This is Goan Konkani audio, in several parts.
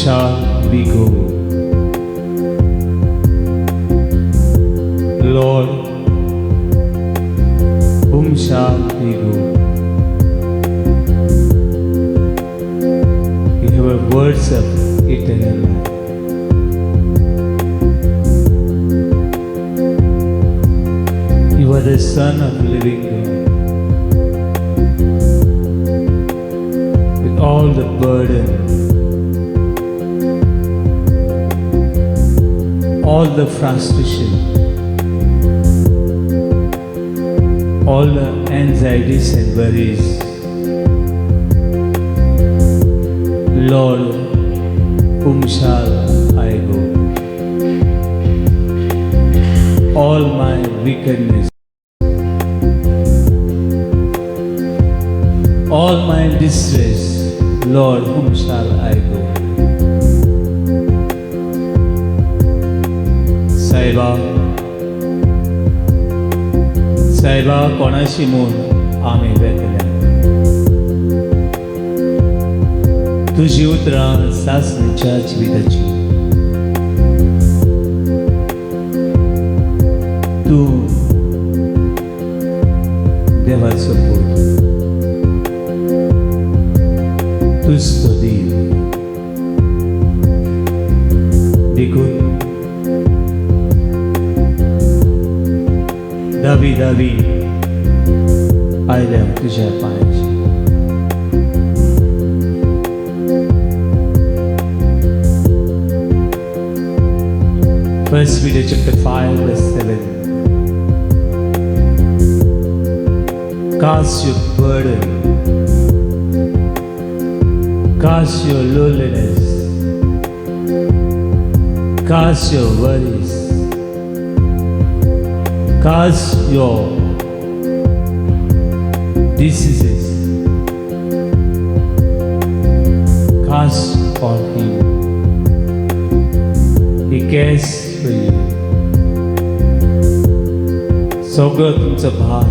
shall we go? Lord, whom shall we go? You have words of eternal life. You are the Son of living God. With all the burden, all the frustration, all the anxieties and worries, Lord, whom shall I go? All my wickedness, all my distress, Lord, whom shall I go? साहेबा, साहेबा, कोणाशी म्हूण आमी वेतले? तुजी उतरां सासणीच्या जिविताची. तूं देवाचो पूत, तूच तो देव. देखून धावी धावी आयल्या तुज्या पांयाची. First Peter chapter 5 verse 7. Cast your burden, cast your loneliness, cast your worries, cast your diseases, cast on Him. He cares for you. सगळं तुमचं भार,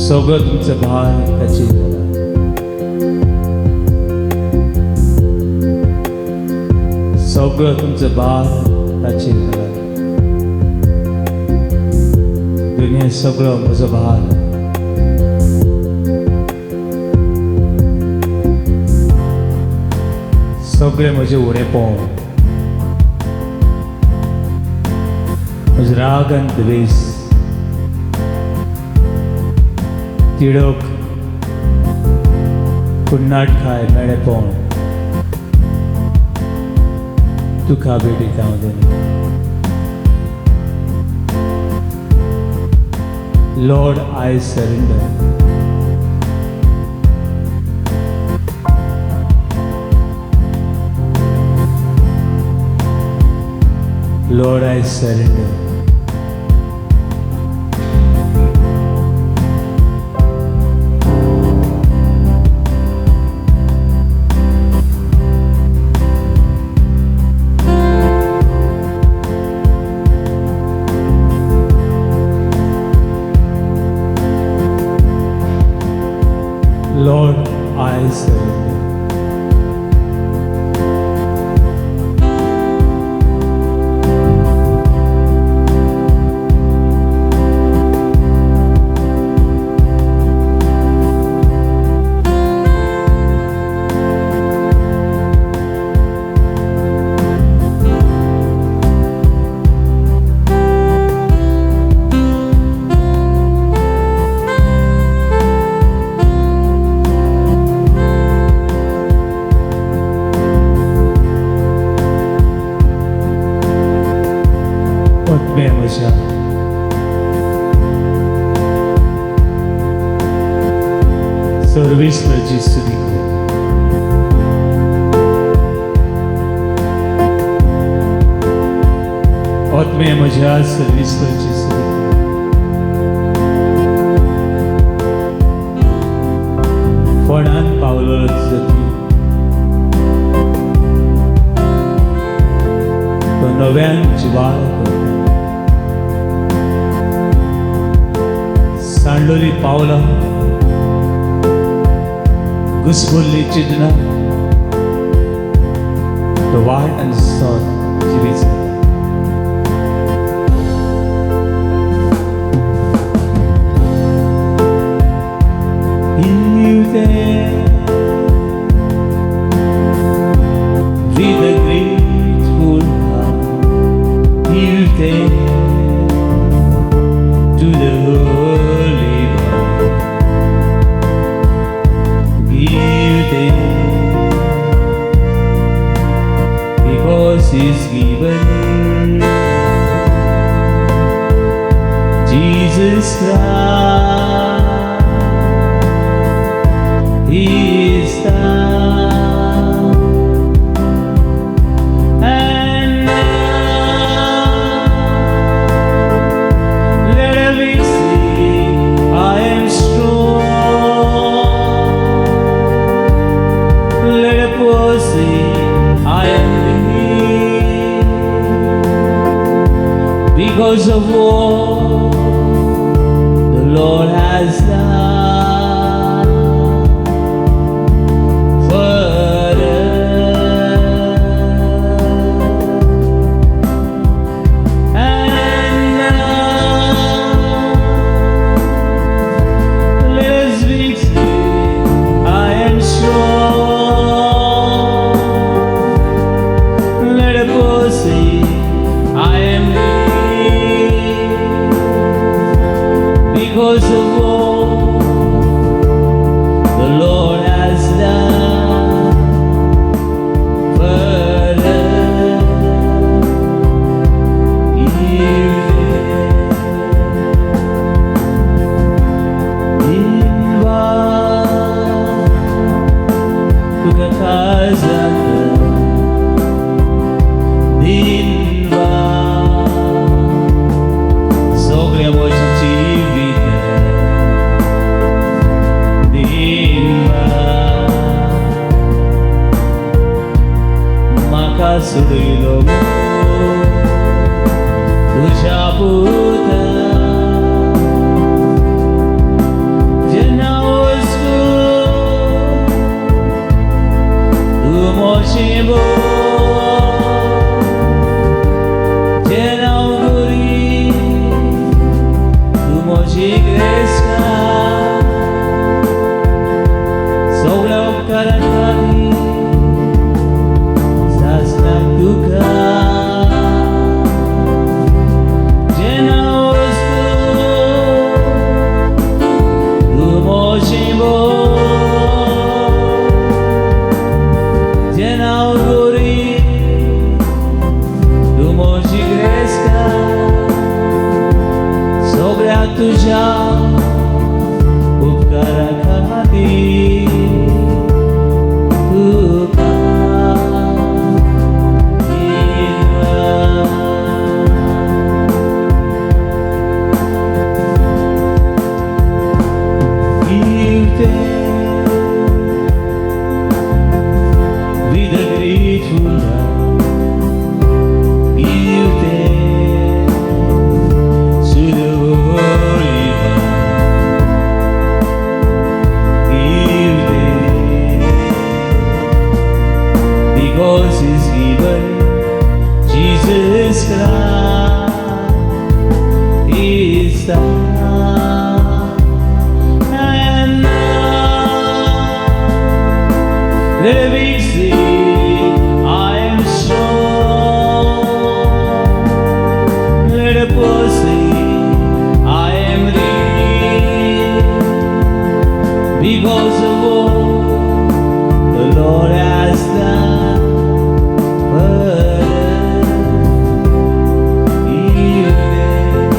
सगळं तुमचं भार त्याची झाला. सगळं तुमचं भार ताचेर घाला. दुनिया सगळं म्हजो भार सगळें म्हजें उणेपण, म्हजो राग आनी द्वेश, तिडक, कुन्नाटकाय, मेळेपण तुका भेटयता हांव धनी. Lord, I surrender. Lord, I surrender. Lord, I surrender. आत्म्या म्हज्या, सर्वेश्वराची स्तुती कर. आत्म्या म्हज्या, सर्वेश्वराची स्तुती कर. फोंडान पावलो जती तो नव्यान जिवाळ करता. सांडलोली पावलां, घुसमल्ली चिंतना, वाट आनी सत जिवीत जाता. Give thanks with a grateful heart. Give thanks to the Holy One. Give thanks because He's given Jesus Christ. He is done. And now let every say, I am strong. Let a poor say, I am weak. Because of what the Lord has done for us. And now let us be say, I am strong. Let a poor say, I am weak. Because of all the Lord has done for us. Give thanks. Inva तुका खास दिनवा सगळ्या म्हजें जिवीत दिनवा म्हाका सोडयलो तुज्या पुता जेन्ना वस्तू तूं म्हजें जेन्ना हांव गरीब तूं म्हजी ग्रेस्तां सगळ्या उपकारां खातीर सासणाक तुका जेन्ना वस्तू तूं म्हजें जेन्ना हांव गरीब तूं म्हजी ग्रेस्तां सगळ्या तुज्या उपकारा खातीर तुका दिनवा. Give thanks with a grateful heart. Give thanks to the Holy One. Give thanks because He's given Jesus Christ, His Son. And now let me say, I am strong. Let a poor say, I am rich. Because of all the Lord has done for us. Give thanks.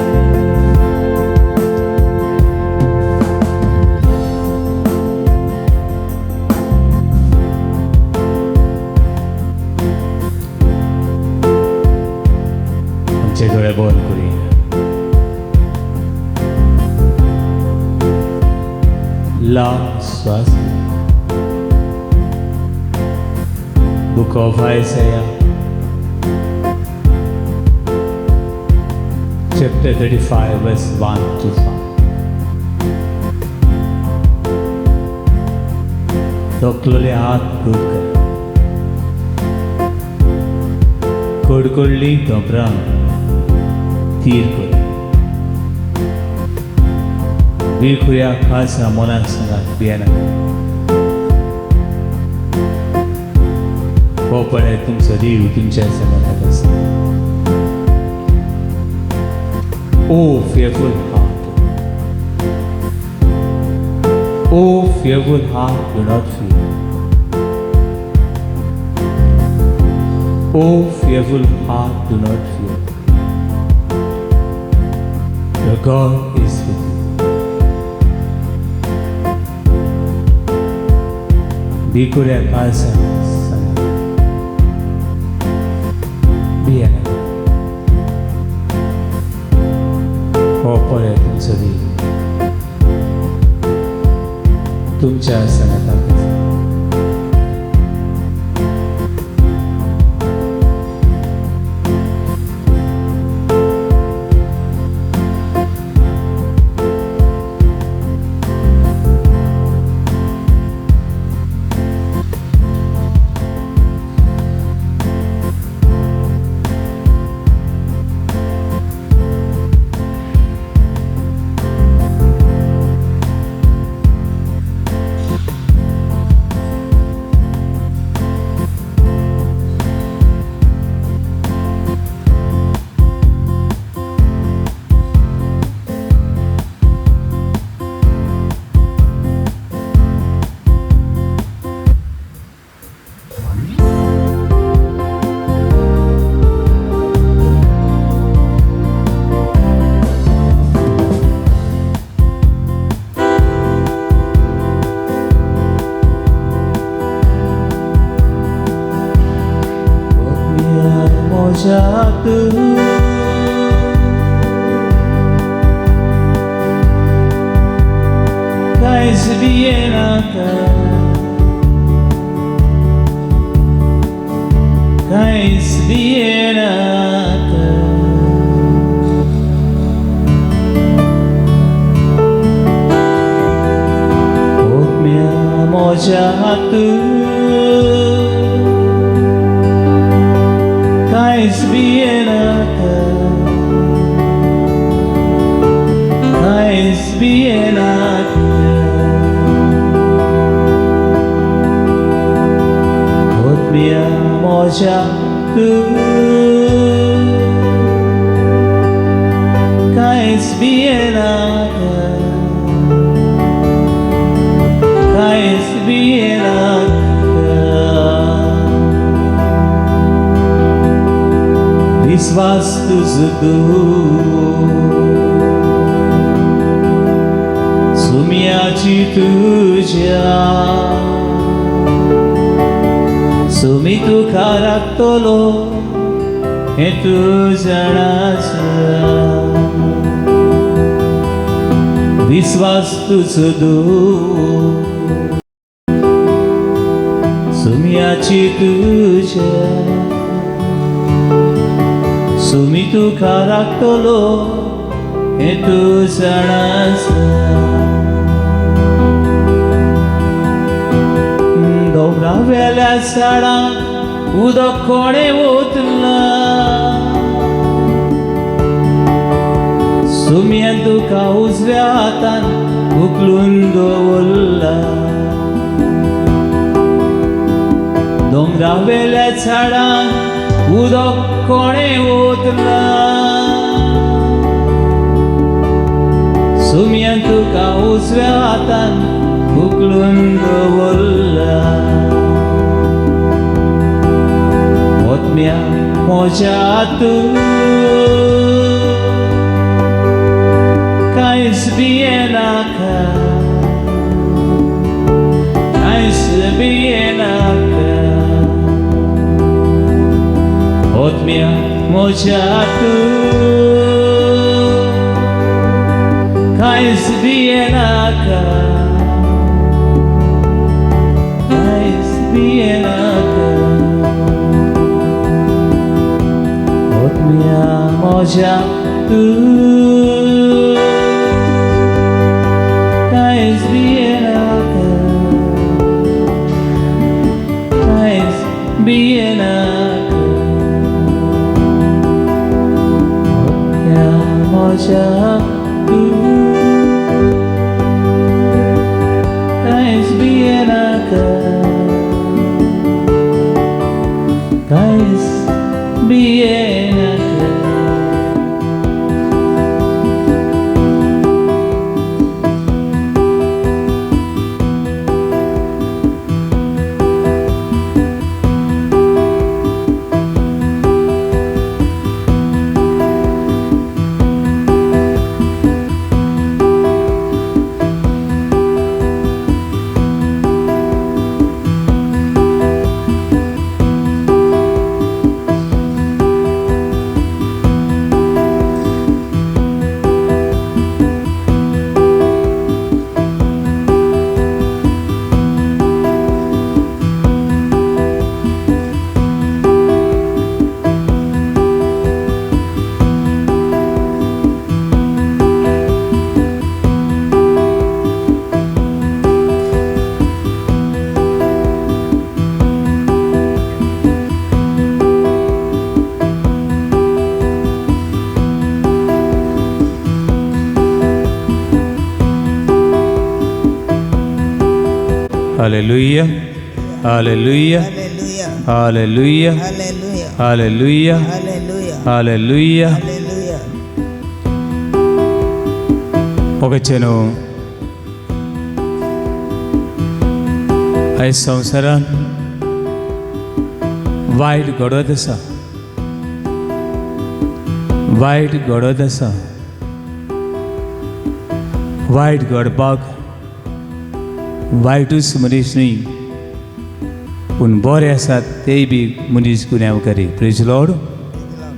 आमचे दोळे बंद करूया. लांब श्वास. Book of Isaiah, chapter 35, verse 1 to 5. तकलेले हात दूर कर. कडकडली दोंगरां थीर कर. भिरखुऱ्या खासा मनाक सांगात भियेनाका. हो पळय तुमचो देव तुमच्या सांगाताक आसा. O fearful heart, O fearful heart, do not fear. O fearful heart, do not fear. Your God is with you. भिकुऱ्या काळसा सांगा भियेनाका. हो पळय तुमचो देव तुमच्या सांगाताक आसा. मोजात कांयच भियेनाका, कांयच भियेनाका. मोजात कांयच भियेनाका, कांयच भियेनाका. होतम्या मोजात कांयच भियेनाका, कांयच भियेनाका. विश्वास तुजो सुम्याची तुज्या सुमी तुका राखतलो हें तूं जाणा आसा. विश्वास तुजो सुम्याची तुज्या सुमी तुका राखतलो हें तूं जाणा आसा. दोंगरा वेल्या झाडांक उदक कोणें ओतलां, सुम्यान तुका उजव्या हातान उखलून दवरला. दोंगरा वेल्या झाडांक उदक कोणें ओतलां, सुम्यान तुका उजव्या हातान उखलून दवरला. होतम्या मोजात कांयच भियेनाका, कांयच भियेनाका. होतम्या मोजात कांयच भियेनाका, कांयच भियेनाका. होतम्या मोजात कांयच भियेनाका, कांयच भियेनाका. मनशाक तूं कांयच भियेनाका, कांयच भियेनाका. Hallelujah, hallelujah, Hallelujah. Hallelujah, Hallelujah. Hallelujah, Hallelujah. Hallelujah. Hallelujah. ఒకచెను आयज संवसारान वायट घडत आसा, वायट घडत आसा. वायट घडपाक वायटूच मनीस न्ही, पूण बरे आसात तेय बी मनीस गुन्यांवकारी. Praise Lord.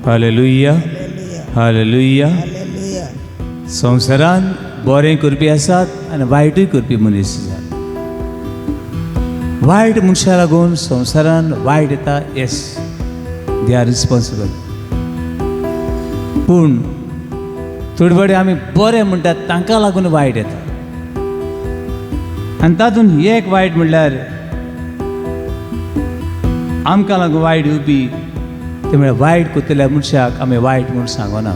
Hallelujah, Hallelujah. Hallelujah. Hallelujah. संवसारान बरें करपी आसात आनी वायटूय करपी मनीस आसात. वायट मनशां लागून संवसारान वायट येता. Yes, they are responsible. पूण थोडे फावटी आमी बरें म्हणटात तांकां लागून वायट येता. आनी तातूंत एक वायट म्हणल्यार आमकां लागून वायट येवपी ते म्हळ्यार वायट करतल्या मनशाक आमी वायट म्हूण सांगना.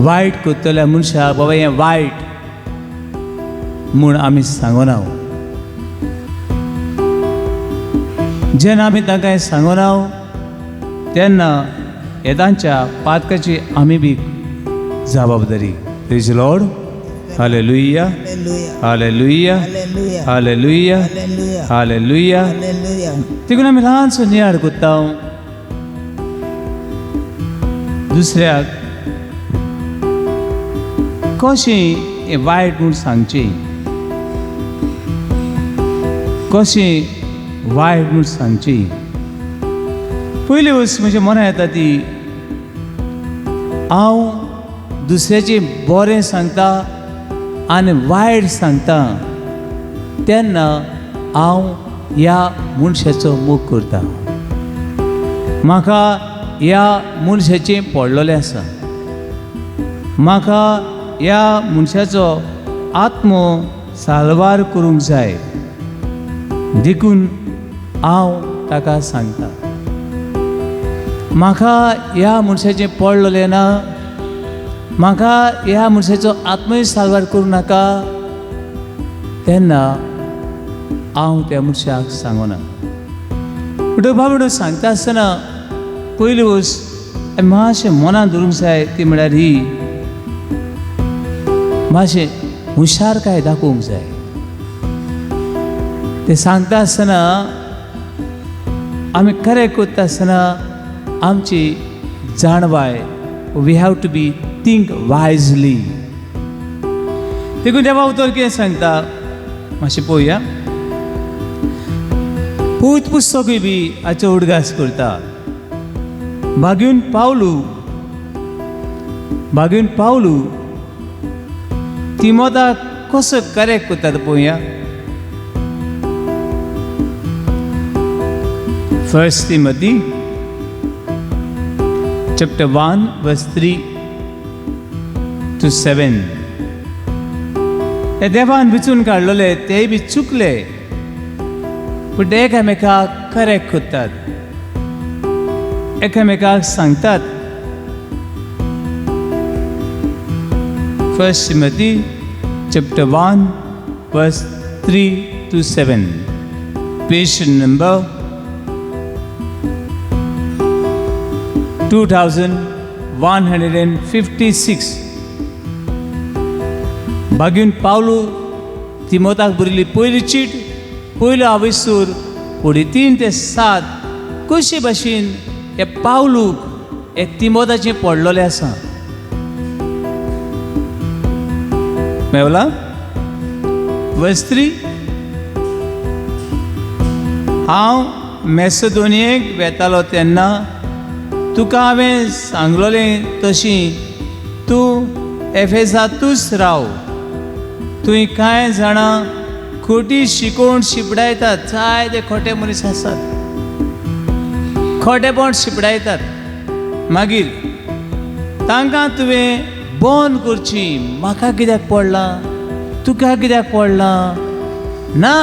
वायट करतल्या मनशाक बाबा हें वायट म्हूण आमी सांगना. जेन्ना आमी तांकां हें सांगना तेन्ना हे तांच्या पातकाची आमी बी जबाबदारी. Praise Lord. Hallelujah, Hallelujah. Hallelujah, Hallelujah. Hallelujah, Hallelujah. Hallelujah. Hallelujah. देखून आमी ल्हानसो नियाळ करता दुसऱ्याक कशें हें वायट म्हूण सांगचें, कशें वायट म्हूण सांगचें. पयली वस्त म्हज्या मनां येता ती हांव दुसऱ्याचें बरें सांगता आनी वायट सांगता तेन्ना हांव ह्या मनशाचो मोग करता. म्हाका ह्या मनशाचें पडलेलें आसा, म्हाका ह्या मनशाचो आत्मो साल्वार करूंक जाय, देखून हांव ताका सांगता. म्हाका ह्या मनशाचें पडलेलें ना, म्हाका ह्या मनशाचो आत्मय साल्वार करूं नाका, तेन्ना हांव त्या मनशाक सांगना. म्हणटकच बाबडो सांगता आसतना पयली वस्त मातशें मनांत धरूंक जाय ती म्हळ्यार ही मातशें हुशारकाय दाखोवंक जाय. ते सांगता आसतना आमी खरें करता आसतना आमची जाणवाय, we have to be think wisely. देखून देवा उतर कितें सांगता मातशें पळोवया. पूत पुस्तकूय बी हाचो उडगास करता. बागीन पावलू, बागीन पावलू तिमोताक कसो करेक्ट करता तो पळोवया. First Timothy chapter 1 verse 3 to 7. हे देवान विचून काडलेले तेय बी चुकले, पूण ते एकामेकाक करेक्ट करतात, एकामेकाक सांगतात. First Timothy chapter 1 verse 3 to 7, patient number 2156. बागीन Pavlu तिमोताक बरयल्ली पयली चीट, पयलो आविसूर, फुडें 3 ते 7 कशे भाशेन हे पावलूक हे तिमोताचें पडलेलें आसा. मेवला वर्स 3, हांव मॅसेडोनियेक वेतालो तेन्ना तुका हांवें सांगलोलें तशी तूं एफेसातूच राव. तुवें कांय जाणां खोटी शिकोवन शिपडायतात. जायते खोटे मनीस आसात, खोटेपण शिपडायतात. मागीर तांकां तुवें बंद करची. म्हाका कित्याक पडलां, तुका कित्याक पडलां? ना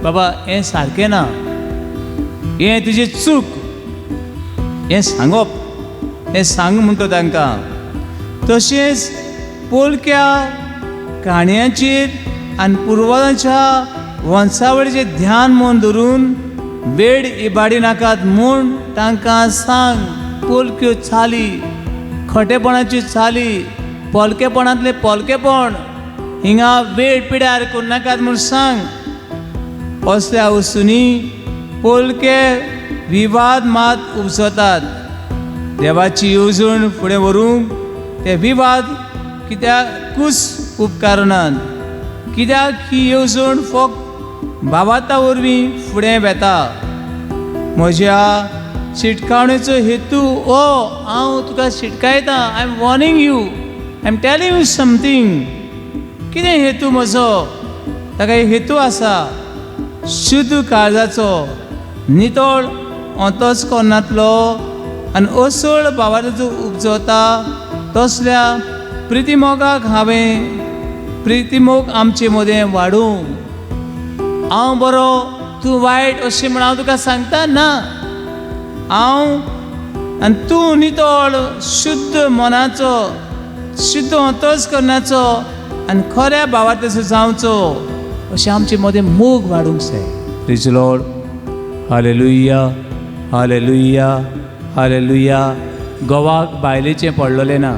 बाबा, हें सारकें ना, हें तुजें चूक, हें सांगप, हें सांग म्हणटा तांकां. तशेंच पोलक्या काणयांचेर आनी पुर्वजांच्या वंशावळीचें ध्यान मन धरून वेळ इबाडी नाकात म्हूण तांकां सांग. पोलक्यो चाली, खोटेपणाच्यो चाली, पोलकेपणांतलें पोलकेपण हिंगा वेळ पिड्यार करूं नाकात म्हूण सांग. असल्या वस्तूंनी पोलके विवाद मात उपसतात. देवाची येवजण फुडें व्हरूंक ते विवाद कित्याकूच उपकारनात. कित्याक ही येवजण फक्त भावार्ता वरवीं फुडें वेता. म्हज्या शिटकावणेचो हेतू हो, हांव तुका शिटकायता. I am warning you, I am telling you something. कितें हेतू म्हजो? ताका एक हेतू आसा, शुद्ध काळजाचो, नितळ अंतस्करणांतलो आनी असळ भावार्थाचो उपजता तसल्या प्रितीमोगाक हांवें प्रितीमोग आमचे मदें वाडूंक. हांव बरो तूं वायट अशें म्हण हांव तुका सांगता ना. हांव आनी तूं नितळ शुद्ध मनाचो, शुद्ध अंतस्करणाचो आनी खऱ्या भावार्थाचो जावचो अशें आमचे मदें मोग वाडूंक जाय. Praise Lord. Hallelujah, hallelujah, hallelujah. घोवाक बायलेचें पडलेलें ना,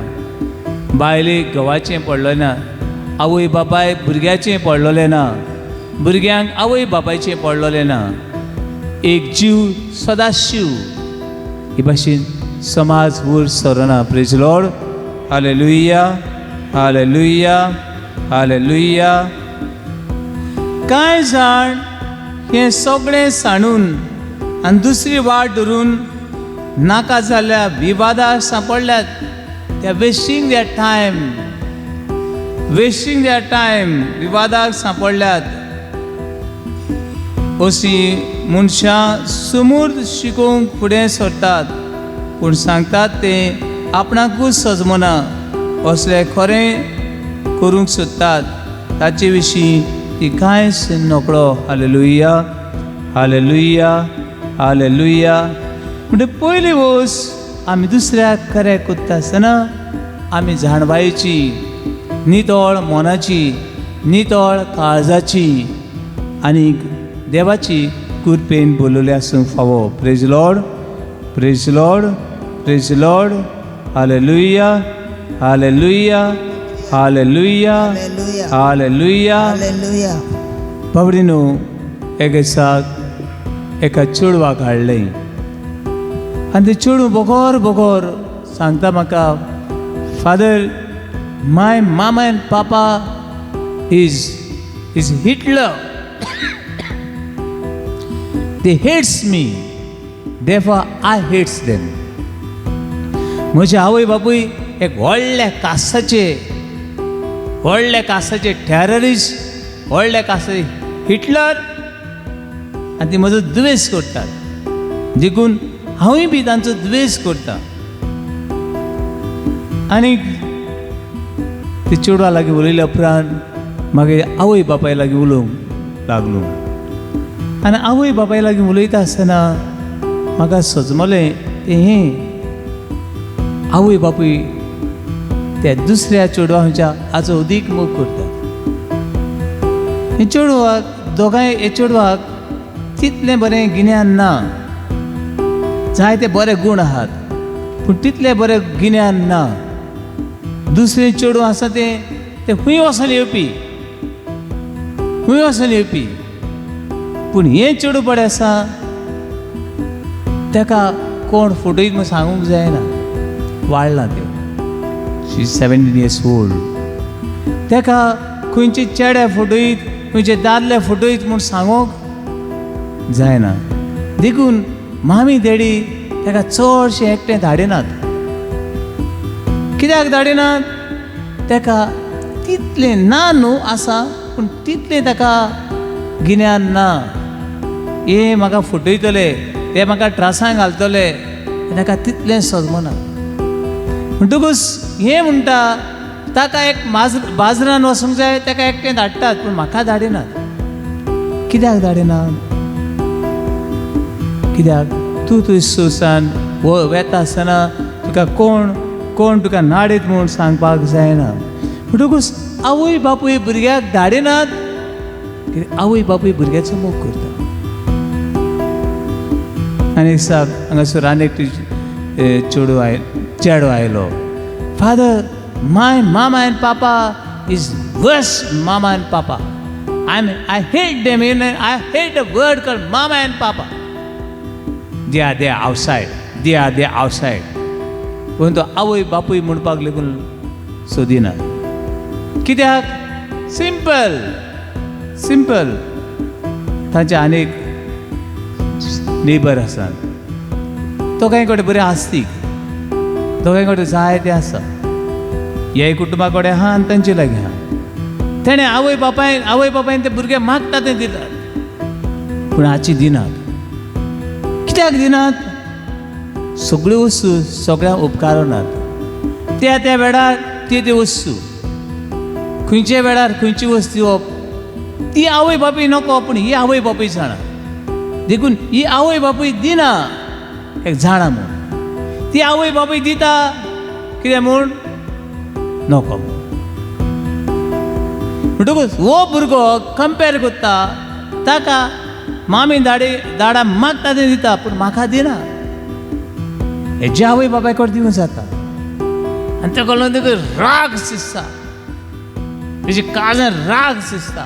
बायलेक घोवाचें पडलेलें ना, आवय बापाय भुरग्याचें पडलेलें ना, भुरग्यांक आवय बापायचें पडलेलें ना. एक जीव सदाशिव हे भाशेन समाज वयर सरना. Praise Lord. Hallelujah, hallelujah, hallelujah. कांय जाण हें सगळें सांडून आनी दुसरी वाट धरून नाका जाल्ल्या विवादाक सांपडल्यात. They are wasting their time, wasting their time. विवादाक सांपडल्यात. अशीं मनशां सुमूर्त शिकोवंक फुडें सरतात, पूण सांगतात तें आपणाकूच सजमना. असलें खरें करूंक सोदतात ताचे विशीं ती कांयच नकळो. Hallelujah, hallelujah, hallelujah. म्हणजे पयली वस्त आमी दुसऱ्याक खरें करता आसतना आमी जाणवायेची, नितळ मनाची, नितळ काळजाची आनी देवाची कृपेन बोलवले आसूंक फावो. Praise Lord, praise Lord, praise Lord. Hallelujah, hallelujah, hallelujah, hallelujah. Hallelujah. Hallelujah. बाबडीनो, एक दिसाक एका चेडवाक हाडलें आनी तें चेडूं बोगोर बोगोर सांगता म्हाका, Father, my mama and papa is Hitler. They hates me, therefore I hates them. म्हजे आवय बापूय एक व्हडल्या कासाचे, व्हडल्या कासाचे टॅररिस्ट, व्हडल्या कासाचे हिटलर, आनी ती म्हजो द्वेश करतात, देखून हांवूय बी तांचो द्वेश करता. आनी ते चेडवा लागीं उलयल्या उपरांत मागीर आवय बापाय लागीं उलोवंक लागलो आनी आवय बापाय लागीं उलयता आसतना म्हाका सजमलें तें हें, आवय बापूय त्या दुसऱ्या चेडवांच्या आजो अदीक मोग करतात. हे चेडवाक दोगांय, हे चेडवाक तितलें बरें गिन्यान ना. जायते बरे गूण आहात पूण तितलें बरें गिन्यान ना. दुसरें चेडूं आसा तें तें खूंय वचोन येवपी, खूंय वचोन येवपी. पूण हें चेडूं बरें आसा, ताका कोण फटयत म्हूण सांगूंक जायना. वाडलां तें, she 17 years old. ताका खंयचे चेडे फटयत, खंयचे दादले फटयत म्हूण सांगूंक जायना. देखून मामी डॅडी ताका चडशें एकटें धाडिनात. कित्याक धाडिनात? ताका तितलें ना न्हू, आसा पूण तितलें ताका गिन्यान ना. हे म्हाका फटयतले, ते म्हाका त्रासांक घालतले, ताका तितलें सजमना. म्हणटकूच हें म्हणटा, ताका एक माज बाजरान वचूंक जाय, ताका एकटें धाडटात पूण म्हाका धाडिनात. कित्याक धाडिनात? कित्याक तूं तुज सुसान वेता आसतना तुका कोण कोण तुका नाडीत म्हूण सांगपाक जायना. म्हणटकूच आवय बापूय भुरग्याक धाडिनात कित्याक आवय बापूय भुरग्याचो मोग करता. आनी एक दिसा हांगासर आनी एक चेडूं आय चेडो आयलो. "Father, my mama and papa is worst mama and papa. I hate them. I hate the word call mama and papa. They are outside, they are outside." पूण तो आवय बापूय म्हणपाक लेगून सोदिना. कित्याक? Simple simple. तांचे आनीक नेबर आसात, दोगांय कडेन बरें आस्तीक, दोगांय कडेन जाय तें आसा. ह्याय कुटुंबा कडेन आहा आनी तांचे लागीं आहा. तेणें आवय बापायन ते भुरगे मागता तें दितात पूण हाची दिनात. कित्याक दिनात? सगळ्यो वस्तू सगळ्यांक उपकारनात. त्या त्या वेळार ती ती वस्तू, खंयच्या वेळार खंयची वस्तू दिवप ती आवय बापूय नको, पूण ही आवय बापूय जाणा. देखून ही आवय बापूय दिना एक जाणा म्हूण. ती आवय बापूय दिता कितें म्हूण नको म्हूण. म्हणटकूच हो भुरगो कंपेर करता, ताका मामी दाडी दाडा मागता तें दिता पूण म्हाका दिना. हेजे आवय बापाय कडेन दिवंक जाता. आनी ताका लागून ताका राग दिसता, तेजी काळजान राग दिसता.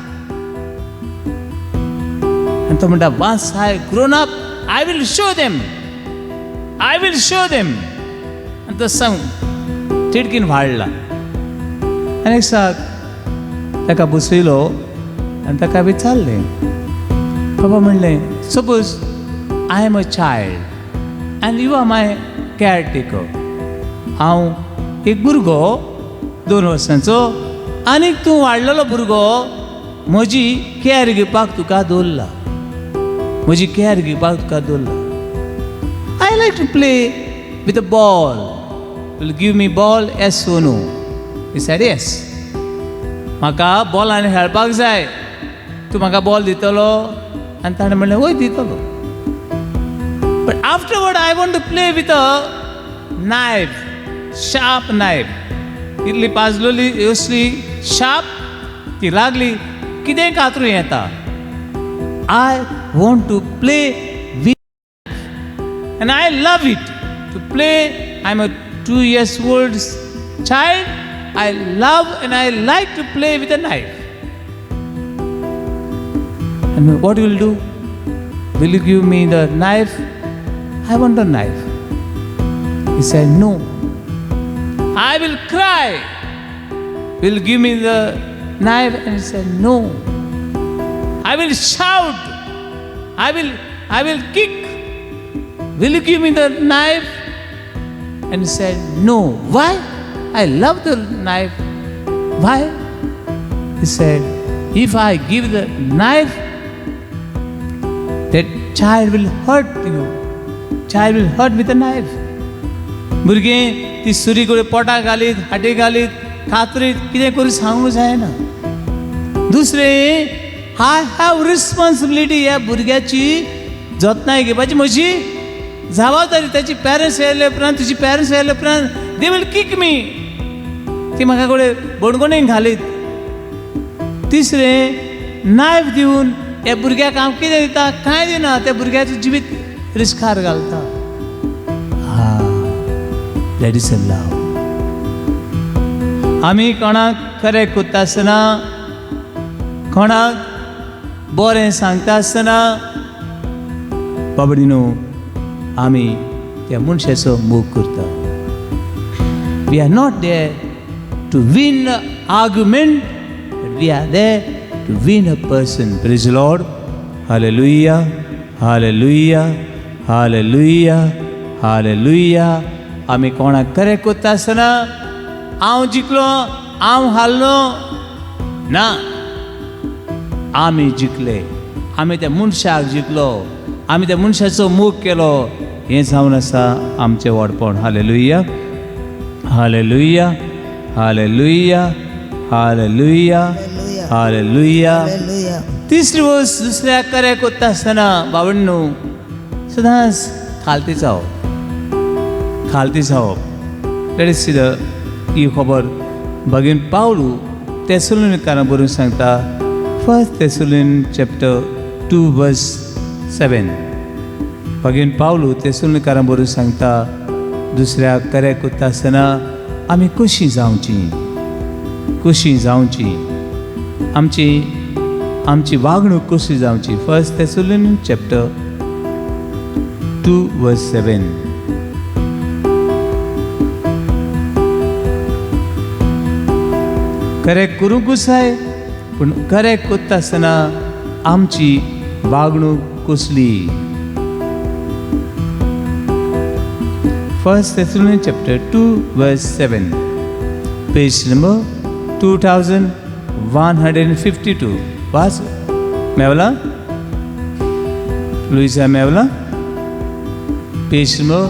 आनी तो म्हणटा, "Once I grown up, I will show them, I will show them." आनी तो सांग तिडकीन वाडला. आनी एक दिसा ताका बसयलो आनी ताका विचारलें, बाबा म्हणलें, "Suppose I am a child and you are my caretaker. हांव एक भुरगो 2 वर्सांचो आनीक तूं वाडलेलो भुरगो, म्हजी कॅर घेवपाक तुका दवरला, म्हजी कॅर घेवपाक तुका दवरला. I like to play with a ball. Will give me ball, yes or no?" He said, "Yes." म्हाका बॉलान खेळपाक जाय, तूं म्हाका बॉल दितलो? आनी ताणें म्हणलें, वय दितलो. "But afterward I want to play with a knife, sharp knife." इतली पाजलोली असली शार्प ती लागली कितेंय कातरूं येता. "I want to play with and I love it to play. I am a 2 years old child. I love and I like to play with a knife. And what will do? Will you give me the knife? I want a knife." He said, "No." "I will cry. Will you give me the knife?" And he said, "No." "I will shout. I will kick. Will you give me the knife?" And he said, "No." "Why? I love the knife. Why?" He said, "If I give the knife, that child will hurt you. Child will hurt with a knife." भुरगें ती सुरी कडेन पोटाक घालीत, हाटी घालीत, कातरीत, कितें करून सांगूंक जायना. दुसरें, I have responsibility. ह्या भुरग्याची जतनाय घेवपाची म्हजी जबाबदारी. ताची पेरंट्स येयले उपरांत, तुजी पेरंट्स येयले उपरांत, they will kick me. ती म्हाका कडेन बणगणीन घालीत. तिसरें, नायफ दिवन ह्या भुरग्याक हांव कितें दिता? कांय दिना. त्या भुरग्याचें जिवीत रिस्कार घालता. हा, that is a love. आमी कोणाक खरें करता आसतना, कोणाक बरें सांगता आसतना, बाबडी न्हू, आमी त्या मनशाचो मोग करता. We are not there to win argument, we are there to win a person. Praise Lord. Hallelujah, hallelujah, hallelujah, hallelujah. आमी कोणाक खरें करता आसतना हांव जिखलो, हांव हारलो ना. आमी जिखले, आमी त्या मनशाक जिखलो, आमी त्या मनशाचो मोग केलो. हें जावन आसा आमचें व्हडपण. Hallelujah, hallelujah, hallelujah, hallelujah, hallelujah. Hallelujah. तिसरी वस्त, दुसऱ्याक करें करता आसतना बावण्णू सदांच खालती जावप, खालती जावप. Let us see the ही खबर भगीन पावलू तेसलोनिकारां बरोवन सांगता. First Thessalonian chapter 2 verse 7. भगीन Pavlu तेसलोनिकारां बरोवन सांगता, दुसऱ्याक करें करता आसतना आमी कशीं जावची, कशीं जावची, आमची आमची वागणूक कशी जावची. First Thessalonian chapter 2 verse 7. Correct करूंकूच जाय, पूण करेक्ट करता आसतना आमची वागणूक कसली? First Thessalonian chapter 2 verse 7, page number 2152. वाच, मेवला लुईसा? मेवला page number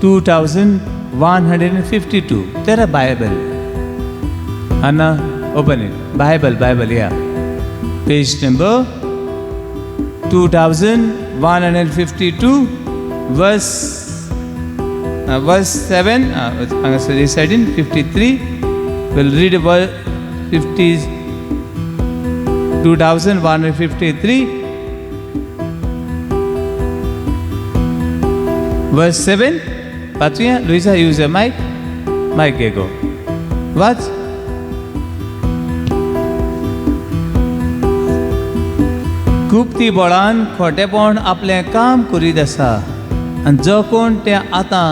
2152? तेरा Bible Anna, open it. Bible, Bible, yeah. Page number 2152, verse 7. हांगासर हे सायडीन 53. We'll read verse 50, 2153, verse 7. वाचूया. Luisa, use a mic. Mic घे गो, वाच. गुप्ती बळान खोटेपण आपलें काम करीत आसा आनी जो कोण तें आतां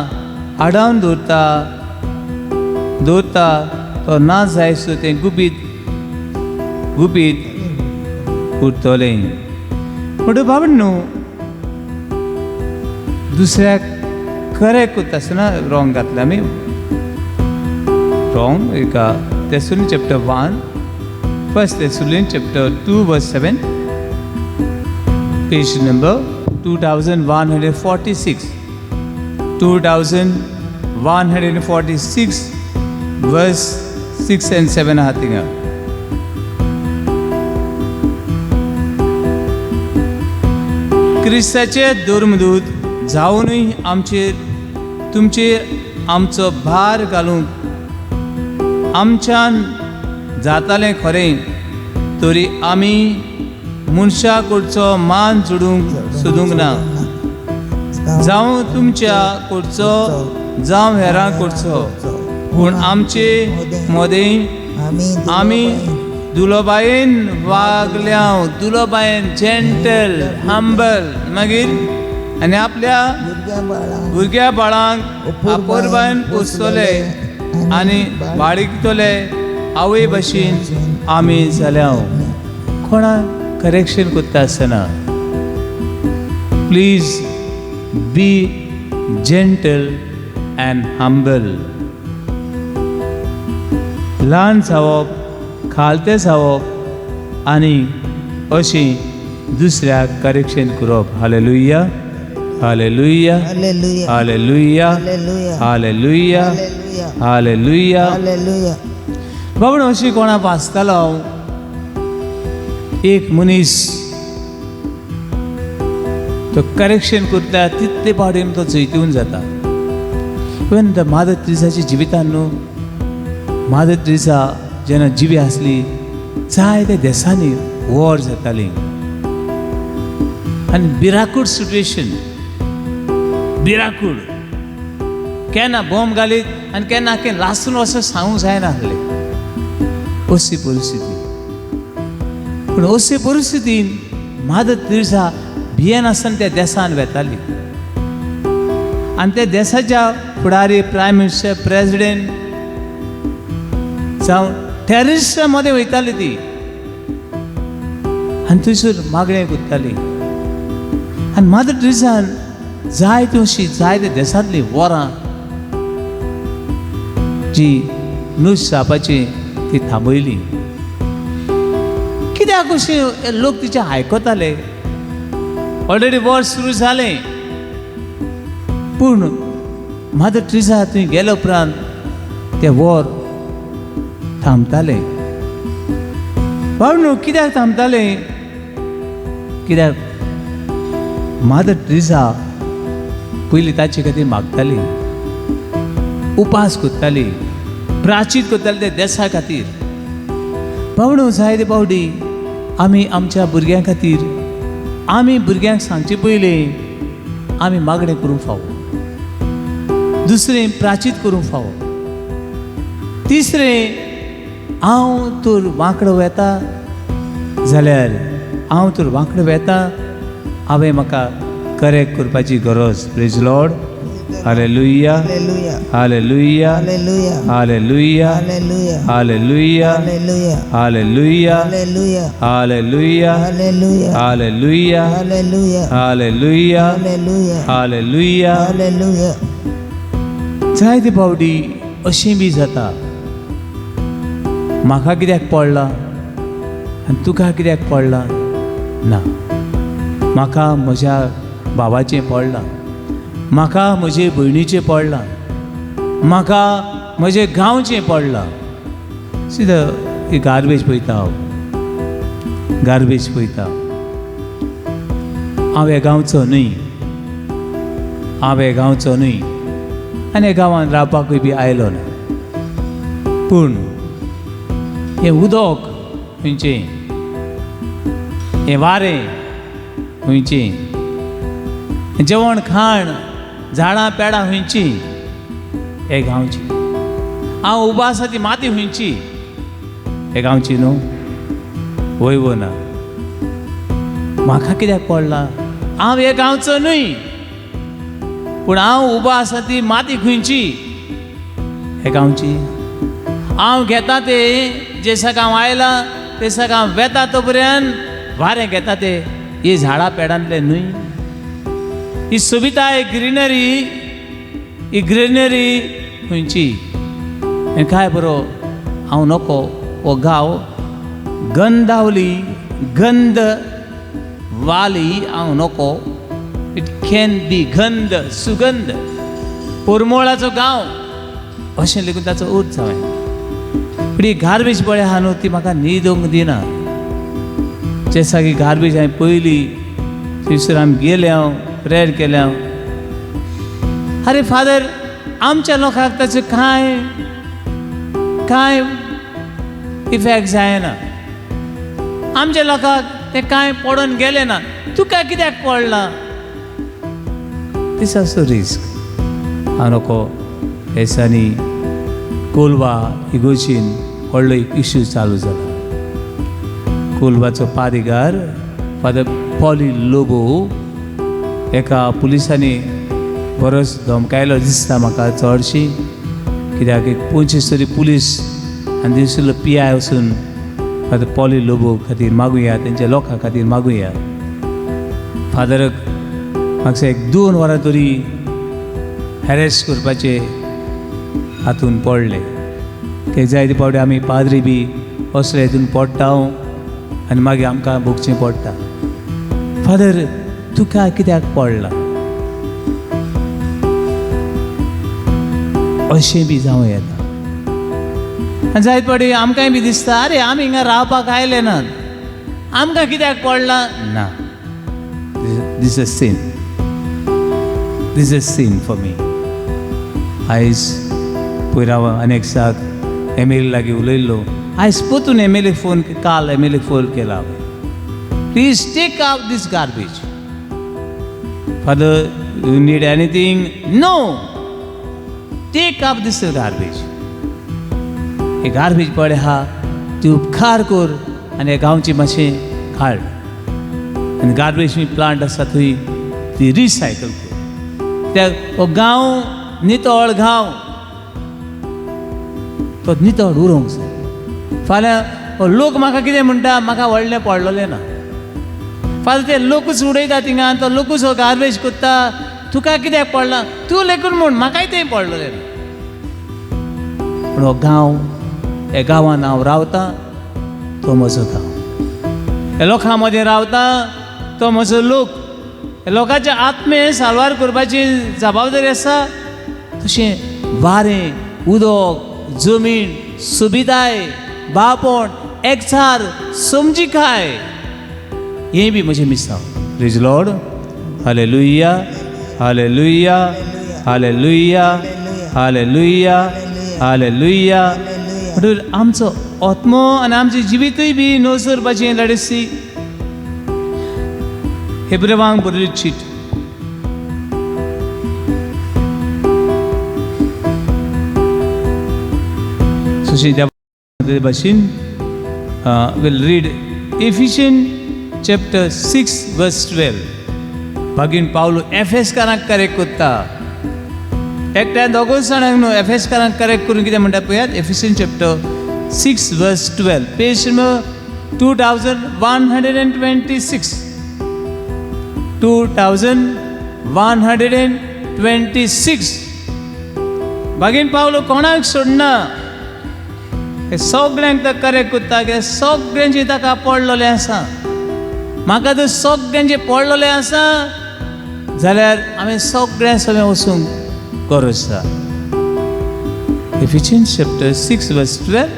आडावन दवरता दवरता तो ना जायसो तें गुपीत गुपीत उरतलें. म्हणटकीर बाबा न्हू, दुसऱ्याक खरें करता आसतना रॉंग घातलें आमी, रॉंग एका. Thessalonian chapter 1, First Thessalonian chapter 2 verse 7, page number 2146, 2146, verse 6 and 7 आहा थिंगा. क्रिस्ताचे धर्मदूत जावनूय आमचेर तुमचेर आमचो भार घालूंक आमच्यान जातालें खरें, तरी आमी मनशा कडचो मान जोडूंक सोदूंक ना, जावं तुमच्या कडचो जावं हेरां कडचो, पूण आमचे मदें आमी दुलोबायेन वागल्या. दुलोबायेन, जेंटल, हंबल. मागीर आनी आपल्या भुरग्या बाळांक अपुरबायेन पोसतले आनी बाळिकतले आवय भशेन आमी जाल्या. कोणाक करेक्शन करता आसतना please be gentle and humble. ल्हान जावप, खालतें जावप आनी अशें दुसऱ्याक करेक्शन करप. Hallelujah, hallelujah, hallelujah. Hallelujah, hallelujah. Hallelujah, hallelujah. Hallelujah. Hallelujah. बाबा, अशी कोणा वाचतालो हांव, एक मनीस तो करेक्शन करता तितले फावटी तो जैतिवून जाता. इवन the mother त्रिसाच्या जिवितान न्हू, मादर तेरेसा जेन्ना जिवी आसली जायत्या देसांनी वॉर जाताली आनी भिरांकूळ सिट्युएशन, भिरांकूळ. केन्ना बॉम्ब घालीत आनी केन्ना केन्ना लासून वचत सांगूंक जायना आसलें, अशी परिस्थिती. पूण अशी परिस्थितीन मादर तेरेसा भियेनासतना त्या देसान वेताली आनी त्या देसाच्या फुडारी, प्रायम मिनिस्टर, प्रेजिडेंट जावं टेररिस्टा मदें वयताली ती आनी थंयसर मागणें करताली. आनी मादर तेरेसान जायती अशी जायत्या देसांतलीं वरां जी नश्ट जावपाची ती थांबयली. कित्याक अशें लोक तिचें आयकताले? ऑलरेडी वॉर सुरू जालें, पूण मादर तेरेसा थंय गेल्या उपरांत तें वॉर थांबतालें. बाबा, कित्याक थांबतालें? कित्याक मादर तेरेसा पयलीं ताचे खातीर मागताली, उपास करताली, प्रायश्चीत करताली त्या देसा खातीर. बावडो, जायते फावटी आमी आमच्या भुरग्यां खातीर, आमी भुरग्यांक सांगचे पयलीं आमी मागणें करूंक फावो, दुसरें प्रायश्चीत करूंक फावो, तिसरें हांव तर वांकडो वेता जाल्यार, हांव तर वांकडो वेता, हांवें म्हाका करेक्ट करपाची गरज. Praise Lord. Hallelujah. Hallelujah. Hallelujah. Hallelujah. Hallelujah. Hallelujah. Hallelujah. Hallelujah. Hallelujah. Hallelujah. Hallelujah. Hallelujah. Hallelujah. Hallelujah. Hallelujah. Hallelujah. Hallelujah. Hallelujah. जायते फावटी अशें बी जाता, म्हाका कित्याक पडलां आनी तुका कित्याक पडलां ना. म्हाका म्हज्या बाबाचें पडलां, म्हाका म्हजे भयणीचें पडलां, म्हाका म्हजे गांवचें पडलां. सिद ही गार्बेज पळयता हांव, गार्बेज पळयता हांव. ह्या गांवचो न्हय, हांव ह्या गांवचो न्हय आनी ह्या गांवांत रावपाकूय बी आयलो ना, पूण हें उदक खंयचें, हें वारें खंयचें, जेवण खाण, झाडां पेडां खंयची? हे गांवची. हांव उबो आसा ती माती खंयची? हे गांवची न्हू? वय वो ना? म्हाका कित्याक पडलां? हांव हे गांवचो न्हय, पूण हांव उबो आसा ती माती खंयची? हे गांवची. हांव घेता ते जे दिसाक हांव आयलां ते दिसाक हांव वेता तो पर्यंत वारें घेता ते ही झाडां पेडांतले न्हय? ही सोबिताय, ग्रिनरी, ही ग्रिनरी खंयची? आनी काय बरो हांव नको हो गांव, गंधावली, गंध वाली हांव नको. It can be गंध, सुगंध, परमळाचो गांव अशें लेगून ताचो अर्थ जावं. पूण ही गार्बेज पळय आहा न्हू, ती म्हाका न्हिदोंक दिना. जे सागी गार्बेज हांवें पयली, थंयसर आमी गेले, हांव प्रेयर केलें हांव. आरे फादर, आमच्या लोकांक ताचो कांय कांय इफेक्ट जायना, आमच्या लोकांक तें कांय पडून गेलें ना, तुका कित्याक पडलां? This also risk. हांव नको. हे दिसांनी कोलवा इगोर्जीन व्हडलो एक इशू चालू जाला. कोलवाचो पादिगार फादर पॉली लोबो एका पुलिसांनी बरोच धमकायलो दिसता म्हाका चडशी, कित्याक एक 25 तरी पुलीस आनी थंयसरलो पीआय वचून फादर पॉली लोबो खातीर मागुया, तेंच्या लोकां खातीर मागुया. फादराक म्हाका एक 2 वरां तरी हॅरेस करपाचे हातून पडले. ते जायते फावटी आमी पाद्री बी असले हितून पडटा आनी मागीर आमकां भोगचें पडटा. फादर, तुका कित्याक पडला? अशें बी जावं येता. आनी जायते फावटी आमकांय बी दिसता, आरे आमी हिंगा रावपाक आयले नात, आमकां कित्याक पडलां ना? This is sin, this is sin for me. आयज पयर हांव अनेक साक एमिली लागीं उलयल्लो. आयज परतून एमिलीक फोन, काल एमिलीक फोन केला हांवें. Please take out this garbage. Father, you need anything? No, take up this garbage. हे गार्बेज पडे आहा ती उपकार कर आनी हे गांवची मातशें काड आनी गार्बेज प्लांट आसा थंय ती रिसायकल कर. त्या हो गांव नितळ गांव, तो नितळ उरोंक जाय. फाल्यां हो लोक म्हाका कितें म्हणटा, म्हाका व्हडलें पडलेलें ना. फाल्यां ते लोकूच उडयता थिंगा, तो लोकूच हो गार्बेज करता, तुका कित्याक पडलां तूं लेखून म्हूण म्हाकाय तें पडलेलें ना. पूण हो गांव, ह्या गांवान हांव रावतां तो म्हजो गांव, ह्या लोकां मदीं रावता तो म्हजो लोक. ह्या लोकांचे आत्मे साल्वार करपाची जबाबदारी आसा. तशें वारें, उदक, जमीन, सुबिदाय, बापण, एकचार, समजिकाय हें बी म्हजें मिसांव. Praise Lord. Hallelujah, hallelujah, hallelujah, hallelujah, hallelujah. म्हणटकीर आमचो आत्मो आनी आमचें जिवितूय बी नसरपाचें लडेसी. हेब्रेवांक बरयली चीट, सुशी त्या भाशेन we'll read Ephesian chapter 6 verse 12. भागीन पावलो एफेसकारांक करेक्ट करता. एकट्या दोगूच जाणांक न्हू, एफेसकारांक करेक्ट करून कितें म्हणटा पळयात. Ephesian chapter 6 verse 12, page number 2126, 2126. भागीन पावलो कोणाक सोडना, हे सगळ्यांक तो करेक्ट करता. कित्याक सगळ्यांचे ताका पडलेलें आसा. म्हाका जर सगळ्यांचे पडलेलें आसा जाल्यार हांवें सगळ्यां सगळें वचूंक गरज आसा. Ephesians chapter 6 verse 12.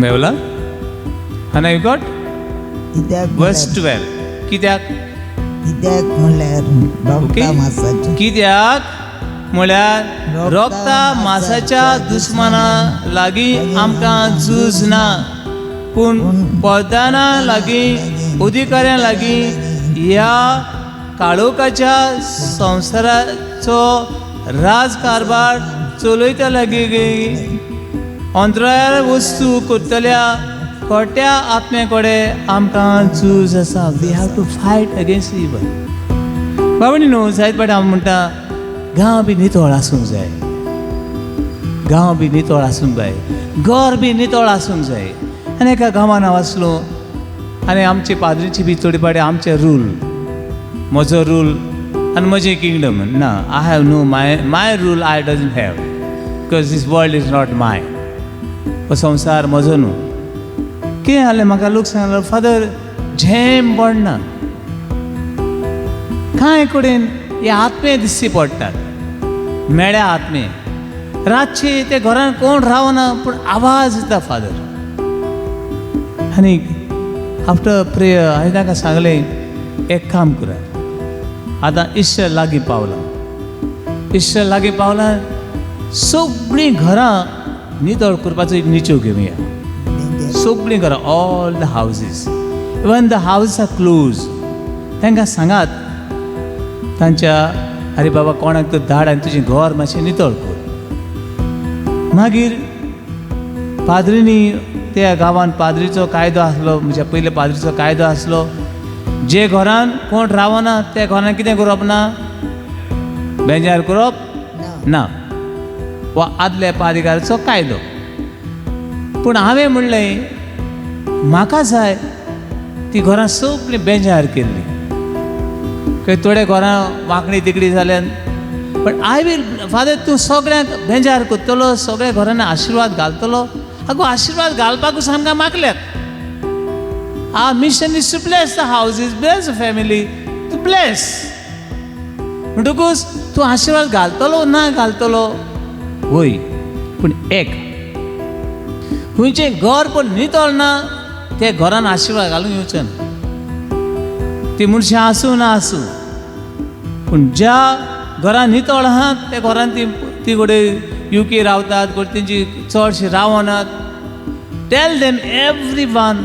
मेवला? आनी you got कित्याक वर्स म्हणल्यार 12. कित्याक? कित्याक म्हणल्यार ओके रोगता मासाचे कित्याक म्हळ्यार रोगता मासाच्या दुस्माना लागीं आमकां झूज ना, पूण पदाना लागीं, अधिकाऱ्यां लागीं, ह्या काळोखाच्या संवसाराचो राजकारभार चलयता लागीं, अंतराळ वस्तू करतल्या खोट्या आत्म्या कडेन आमकां झूज आसा. We have to fight against evil. बाबणी न्हू, जायत फावटी हांव म्हणटा गांव बी नितळ आसूंक जाय, गांव बी नितळ आसूंक जाय, घर बी नितळ आसूंक जाय. आनी एका गांवान हांव आसलो आनी आमचे पाद्रीची बी थोडे फावटी आमचे रूल, म्हजो रूल आनी म्हजें किंगडम ना. I have no my rule, I doesn't have, because this world is not my. हो संवसार म्हजो न्हू. कितें जालें, म्हाका लोक सांगलो, फादर झेम पडना, कांय कडेन हे आत्मे दिश्टी पडटात, मेळ्या आत्मे. रातचे ते घरान कोण रावना पूण आवाज येता फादर. आनी आफ्टर प्रेयर हांवें तांकां सांगलें, एक काम करात, आतां इश्टर लागीं पावला, इश्टर लागीं पावला, सगळीं घरां नितळ करपाचो एक निचेव घेवया. सगळीं घरां, all the houses, even the house are close, तांकां सांगात तांच्या, आरे बाबा कोणाक तर धाड आनी तुजें घर मातशें नितळ कर. मागीर पाद्रींनी त्या गांवान पाद्रीचो कायदो आसलो, म्हणजे पयले पाद्रीचो कायदो आसलो, जे घरान कोण रावना त्या घरान कितें करप ना, बेजार करप ना, वा आदल्या पादिकाराचो कायदो. पूण हांवें म्हणलें म्हाका जाय ती घरां सगळीं बेजार केल्ली, खंय थोडे घरां वांकडी तिकडी जाल्यान, but I will father तूं सगळ्यांक बेजार करतलो, सगळ्या घरांनी आशिर्वाद घालतलो. आगो आशिर्वाद घालपाकूच आमकां मागल्यात. Our mission is to bless the houses, bless the family, to bless. म्हणटकूच तूं आशिर्वाद घालतलो ना घालतलो वय, पूण एक खंयचें घर पण नितळ ना ते घरान आशिर्वाद घालूंक येवचें ना. ती मनशां आसूं ना आसूं, पूण ज्या घरान नितळ आहात त्या घरान ती ती कडेन युके रावतात, कोण तेंची चडशी रावनात. Tell them every one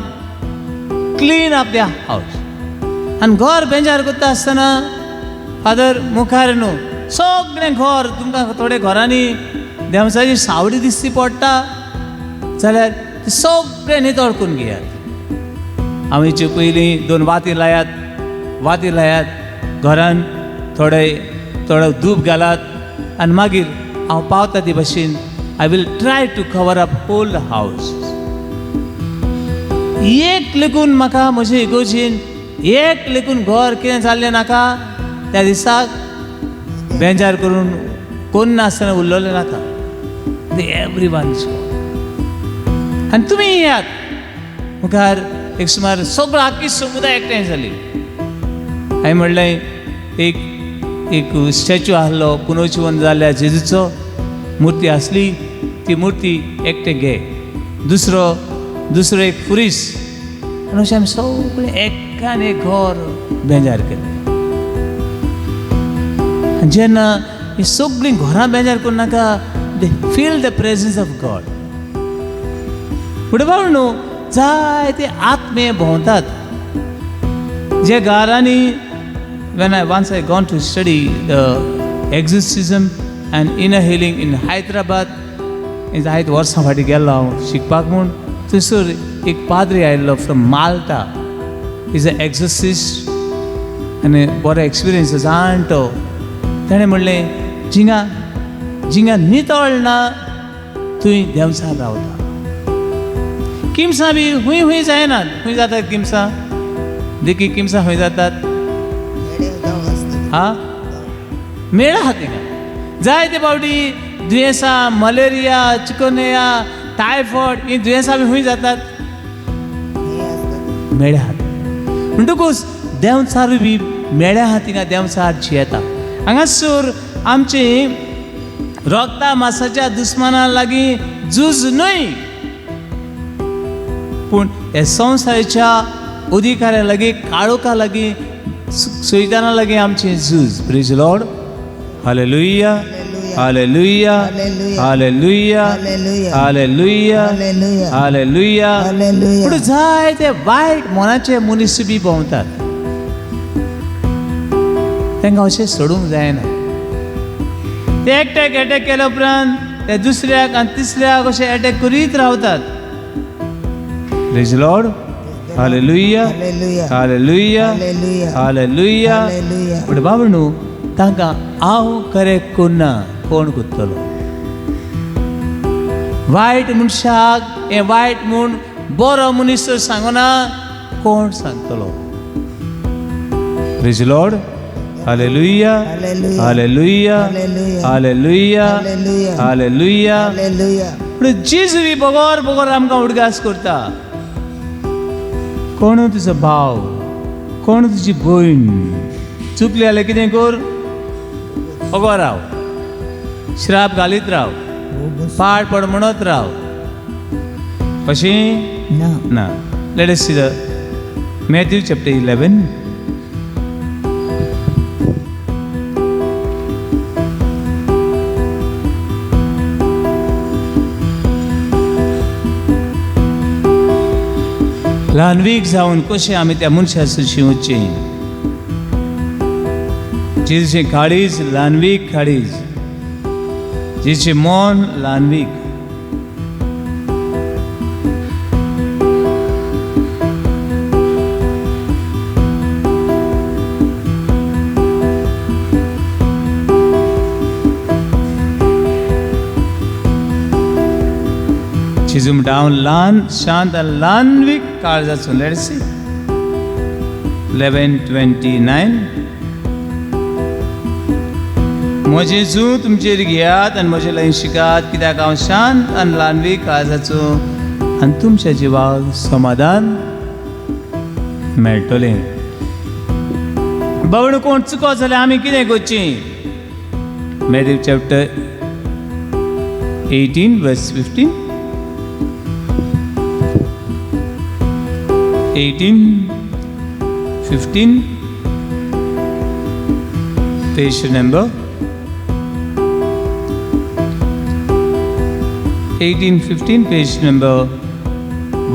clean up the house. आनी घर बेजार करता आसतना फादर मुखार न्हू सगळें घर तुमकां थोडे घरांनी देमसाची सावडी दिसती पडटा जाल्यार ती सगळें नितळ करून घेयात. हांव हेचे पयलीं 2 वाती लायात, वाती लायात घरान थोडे थोडो धूप घालात आनी मागीर हांव पावता ते भशेन I will try to cover up whole house. एक लेगून म्हाका म्हजे इगोर्जेन एक लेगून घर कितें जाल्लें नाका त्या दिसाक बेजार करून कोण नासतना उरलेलें नाका. एवरी वन is आनी तुमी येयात मुखार एक सुमार सगळो आख्खी समुदाय एकठांय जाली. हांवें म्हणलें एक एक स्टॅच्यू आहलो पुनर्जिवन जाल्ल्या जेजूचो मुर्ती आसली, ती मुर्ती एकटें घे, दुसरो दुसरो एक फुरीस, आनी अशें आमी सगळें एकान एक घर बेजार केलें. आनी जेन्ना हीं सगळीं घरां बेजार करूं नाका, they feel the presence of God. फुडें बाबा न्हू जायते आत्मे भोंवतात जे घरांनी. When I once I gone to study the exorcism and inner healing in Hyderabad, जायत वर्सां फाटीं गेल्लो हांव शिकपाक म्हूण, थंयसर एक पाद्री आयिल्लो from Malta, is a exorcist आनी बरो एक्सपिरियन्स जाणटो. ताणें म्हणलें जिंगा जिंगा नितळ ना थंय देंवचार रावता. किमसां बी खूंय खूंय जायनात, खूंय जातात किमसां, देखी किमसां खूंय जातात हा मेळ आहा थिंगा जायते फावटी दुयेंसां, मलेरिया, चिकनया, टायफॉयड हीं दुयेंसां बी खूंय जातात, मेळ्या आहा. म्हणटकूच देंवचार बी मेळ्या आहा थिंगा देंवचार जियेता. हांगासर आमची रगता मासाच्या दुस्माना लागीं झूज न्हय, पूण हे संवसाराच्या अधिकाऱ्या लागीं, काळोखा लागीं, सैताना लागीं आमचें झूज. Praise Lord. Hallelujah, hallelujah, hallelujah, hallelujah, hallelujah. पूण जायते वायट मनाचे मनीस बी भोंवतात, तांकां अशें सोडूंक जायना. ते एकट्याक एटॅक केल्या उपरांत ते दुसऱ्याक आनी तिसऱ्याक अशें एटॅक करीत रावतात. Praise Lord. Hallelujah, hallelujah, hallelujah. पूण बाबा न्हू तांकां हांव करेक्ट करना, कोण करतलो? वायट मनशाक हें वायट म्हूण बरो मनीस तर सांगना, कोण सांगतलो? Praise Lord. Hallelujah, hallelujah, hallelujah, hallelujah. पूण जेजू बी बगर बगर आमकां उडगास करता. कोण तुजो भाव, कोण तुजी भयण चुकली जाल्यार कितें कर, अगो राव, श्राप घालीत राव, पाड पड म्हणत राव, अशें ना. Let us see the Matthew chapter 11. ल्हानवीक जावन कशें आमी त्या मनशा सुशी वचचें. जेजूचें काळीज ल्हानवीक काळीज, जेजूचें मन ल्हानवीक. जेजू म्हणटा हांव ल्हान, शांत आनी ल्हानवीक काळजाचो. Let's see 11:29. म्हजें जूं तुमचेर घेयात आनी म्हजें लागीं शिकात, कित्याक हांव शांत आनी ल्हानवीक काळजाचो, आनी तुमच्या जिवाक समाधान मेळटलें. बावडो कोण चुको जाल्यार आमी कितें करचें? Matthew chapter 18 verse 15. 1815, page number 1815, page number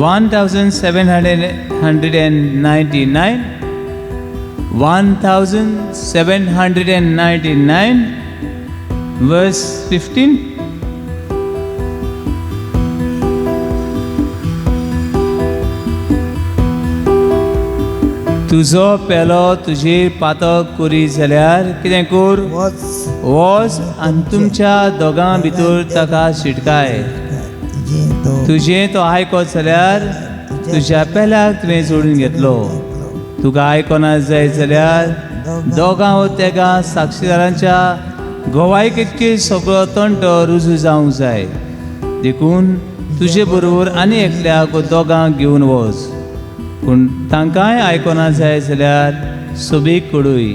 1799, 1799, verse 15. तुजो पेलो तुजेर पातक करी जाल्यार कितें कर? वच. वच आनी तुमच्या दोगां भितर ताका शिटकाय. तुजें तो तुजें तो आयकत जाल्यार तुज्या पेल्याक तुवें जोडून घेतलो. तुका आयकना जाय जाल्यार दोगां वो तेगां साक्षीदारांच्या गवायकेचेर सगळो तंटो रुजू जावंक जाय. देखून तुजे बरोबर आनी एकल्याक वो दोगांक घेवन वच. पूण तांकांय आयकना जाय जाल्यार सोबीक कडूय,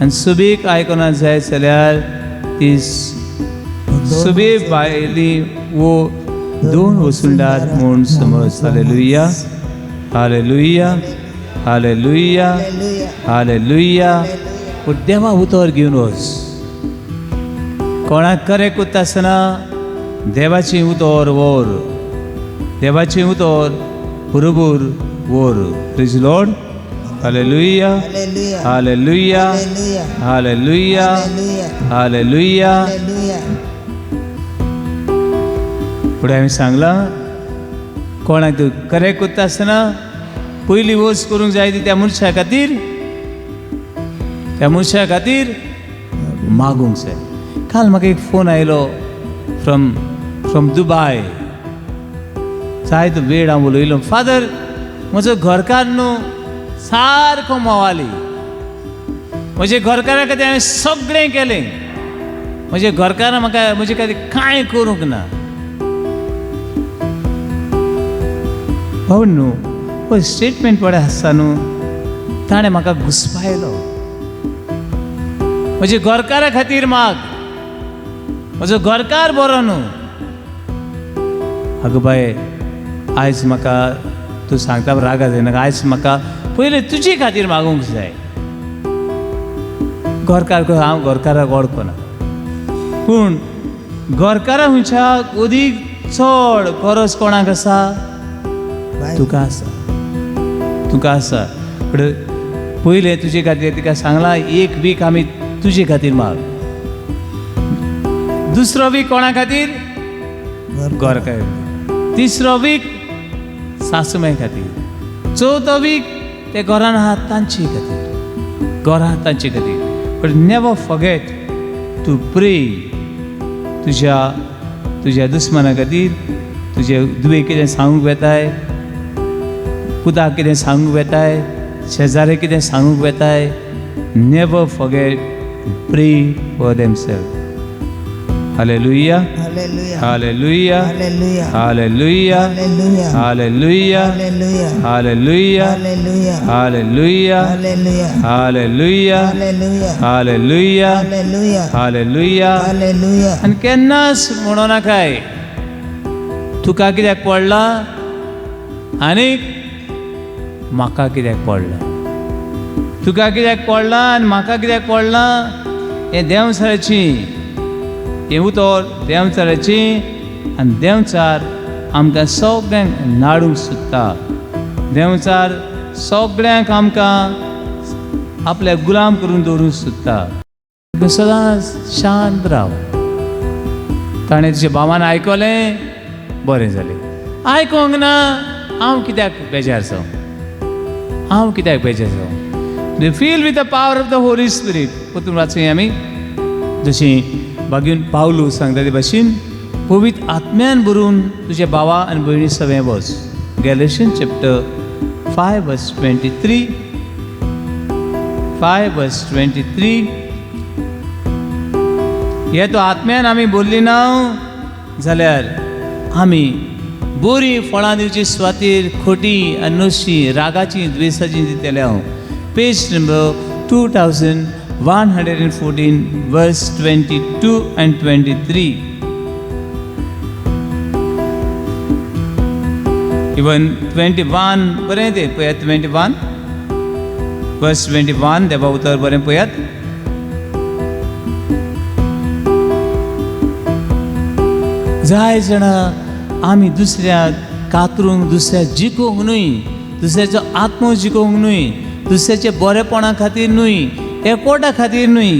आनी सोबीक आयकना जाय जाल्यार ती सोबी बायली वो दोन वसुंडार म्हूण समज. Hallelujah, hallelujah, hallelujah, hallelujah. पूण देवा उतर घेवन वच. कोणाक करें कोत्ता आसतना देवाचें उतर व्हर, देवाचें उतर बरोबर व्हर. Praise Lord. Hallelujah, hallelujah, hallelujah, hallelujah. फुडें हांवें सांगलां, कोणाक तूं करें कोत्ता आसतना पयली वस करूंक जाय ती त्या मनशा खातीर, त्या मनशा खातीर मागूंक जाय. काल म्हाका एक फोन आयलो फ्रॉम दुबाय. जायतो वेळ हांव उलयलो. फादर, म्हजो घरकार न्हू सारको मोवाली. म्हजे घरकारा खातीर हांवें सगळें केलें. म्हजे घरकारान म्हाका म्हजे खातीर कांय करूंक ना. भाव न्हू हो स्टेटमेंट पळय आसता न्हू, ताणें म्हाका घुसपायलो. म्हजे घरकारा खातीर माग, म्हजो घरकार बरो न्हू. आगो बाये, आयज म्हाका तूं सांगता रागा जायना, आयज म्हाका पयलें तुजे खातीर मागूंक जाय. घरकार हांव घरकाराक वळखना, पूण घरकारा खंयच्या अदीक चड गरज कोणाक आसा? तुका आसा, तुका आसा. पूण पयलें तुजे खातीर तिका सांगलां, एक वीक आमी तुजे खातीर माग, दुसरो वीक कोणा खातीर? घरकार. तिसरो वीक सासूमाय खातीर, चवथो वीक ते घरान आहा तांचे खातीर, घरान आहा तांचे खातीर. But never forget to pray तुज्या दुस्माना खातीर. तुजे दुवे कितें सांगूंक वेताय, पुताक कितें सांगूंक वेताय, शेजारे कितें सांगूंक वेताय, never forget to pray for themselves. Hallelujah, hallelujah, hallelujah, hallelujah, hallelujah, hallelujah, hallelujah, hallelujah, hallelujah. आनी केन्नाच म्हणो नाकाय तुका कित्याक पडला आनी म्हाका कित्याक पडला, तुका कित्याक पडला आनी म्हाका कित्याक पडला. हें देंवचाराची, हें उतर देंवचाराची, आनी देंवचार आमकां सगळ्यांक नाडूंक सोदता. देंवचार सगळ्यांक आमकां आपल्या गुलाम करून दवरूंक सोदता. सदांच शांत राव. ताणें तुज्या भावान आयकलें, बरें जालें. आयकोंक ना, हांव कित्याक बेजार जावं, हांव कित्याक बेजार जावं. Be filled with the power of the Holy Spirit. परतून वाचुया आमी, जशी बागीन पावलू सांगता ते भाशेन, पवित्र आत्म्यान भरून तुज्या भावा आनी भयणी सवें वच. Galatians chapter 5 verse 23, 5 verse 23. हे तो आत्म्यान आमी बोल्ली ना जाल्यार आमी बरी फळां दिवची स्वातीर खोटी आनी नशी रागाची द्वेसाची दितले हांव. Page number 2114 verse 22 and 23. Even 21 बरें तें पळयात, 21 वर्स 21, देवा उतर बरें पळयात. जाय जाणां आमी दुसऱ्याक कातरूंक, दुसऱ्याक जिखोवंक न्हय, दुसऱ्याचो आत्मो जिखोवंक न्हय, दुसऱ्याच्या बरेपणा खातीर न्हय, एकवटा खातीर न्हय.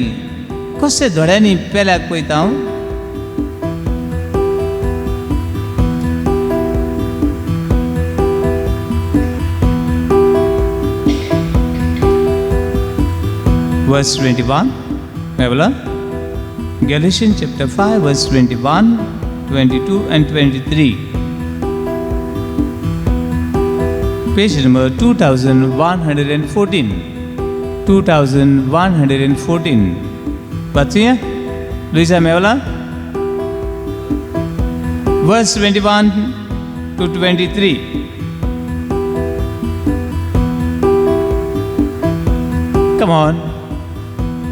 कशें दोळ्यांनी पेल्याक पळयता हांव? Verse 21, Mewla? Galatians chapter 5, verse 21, 22 and 23. Page number 2114. 2114. वाचूया लुईसा, मेवला? Verse 21 to 23. Come on.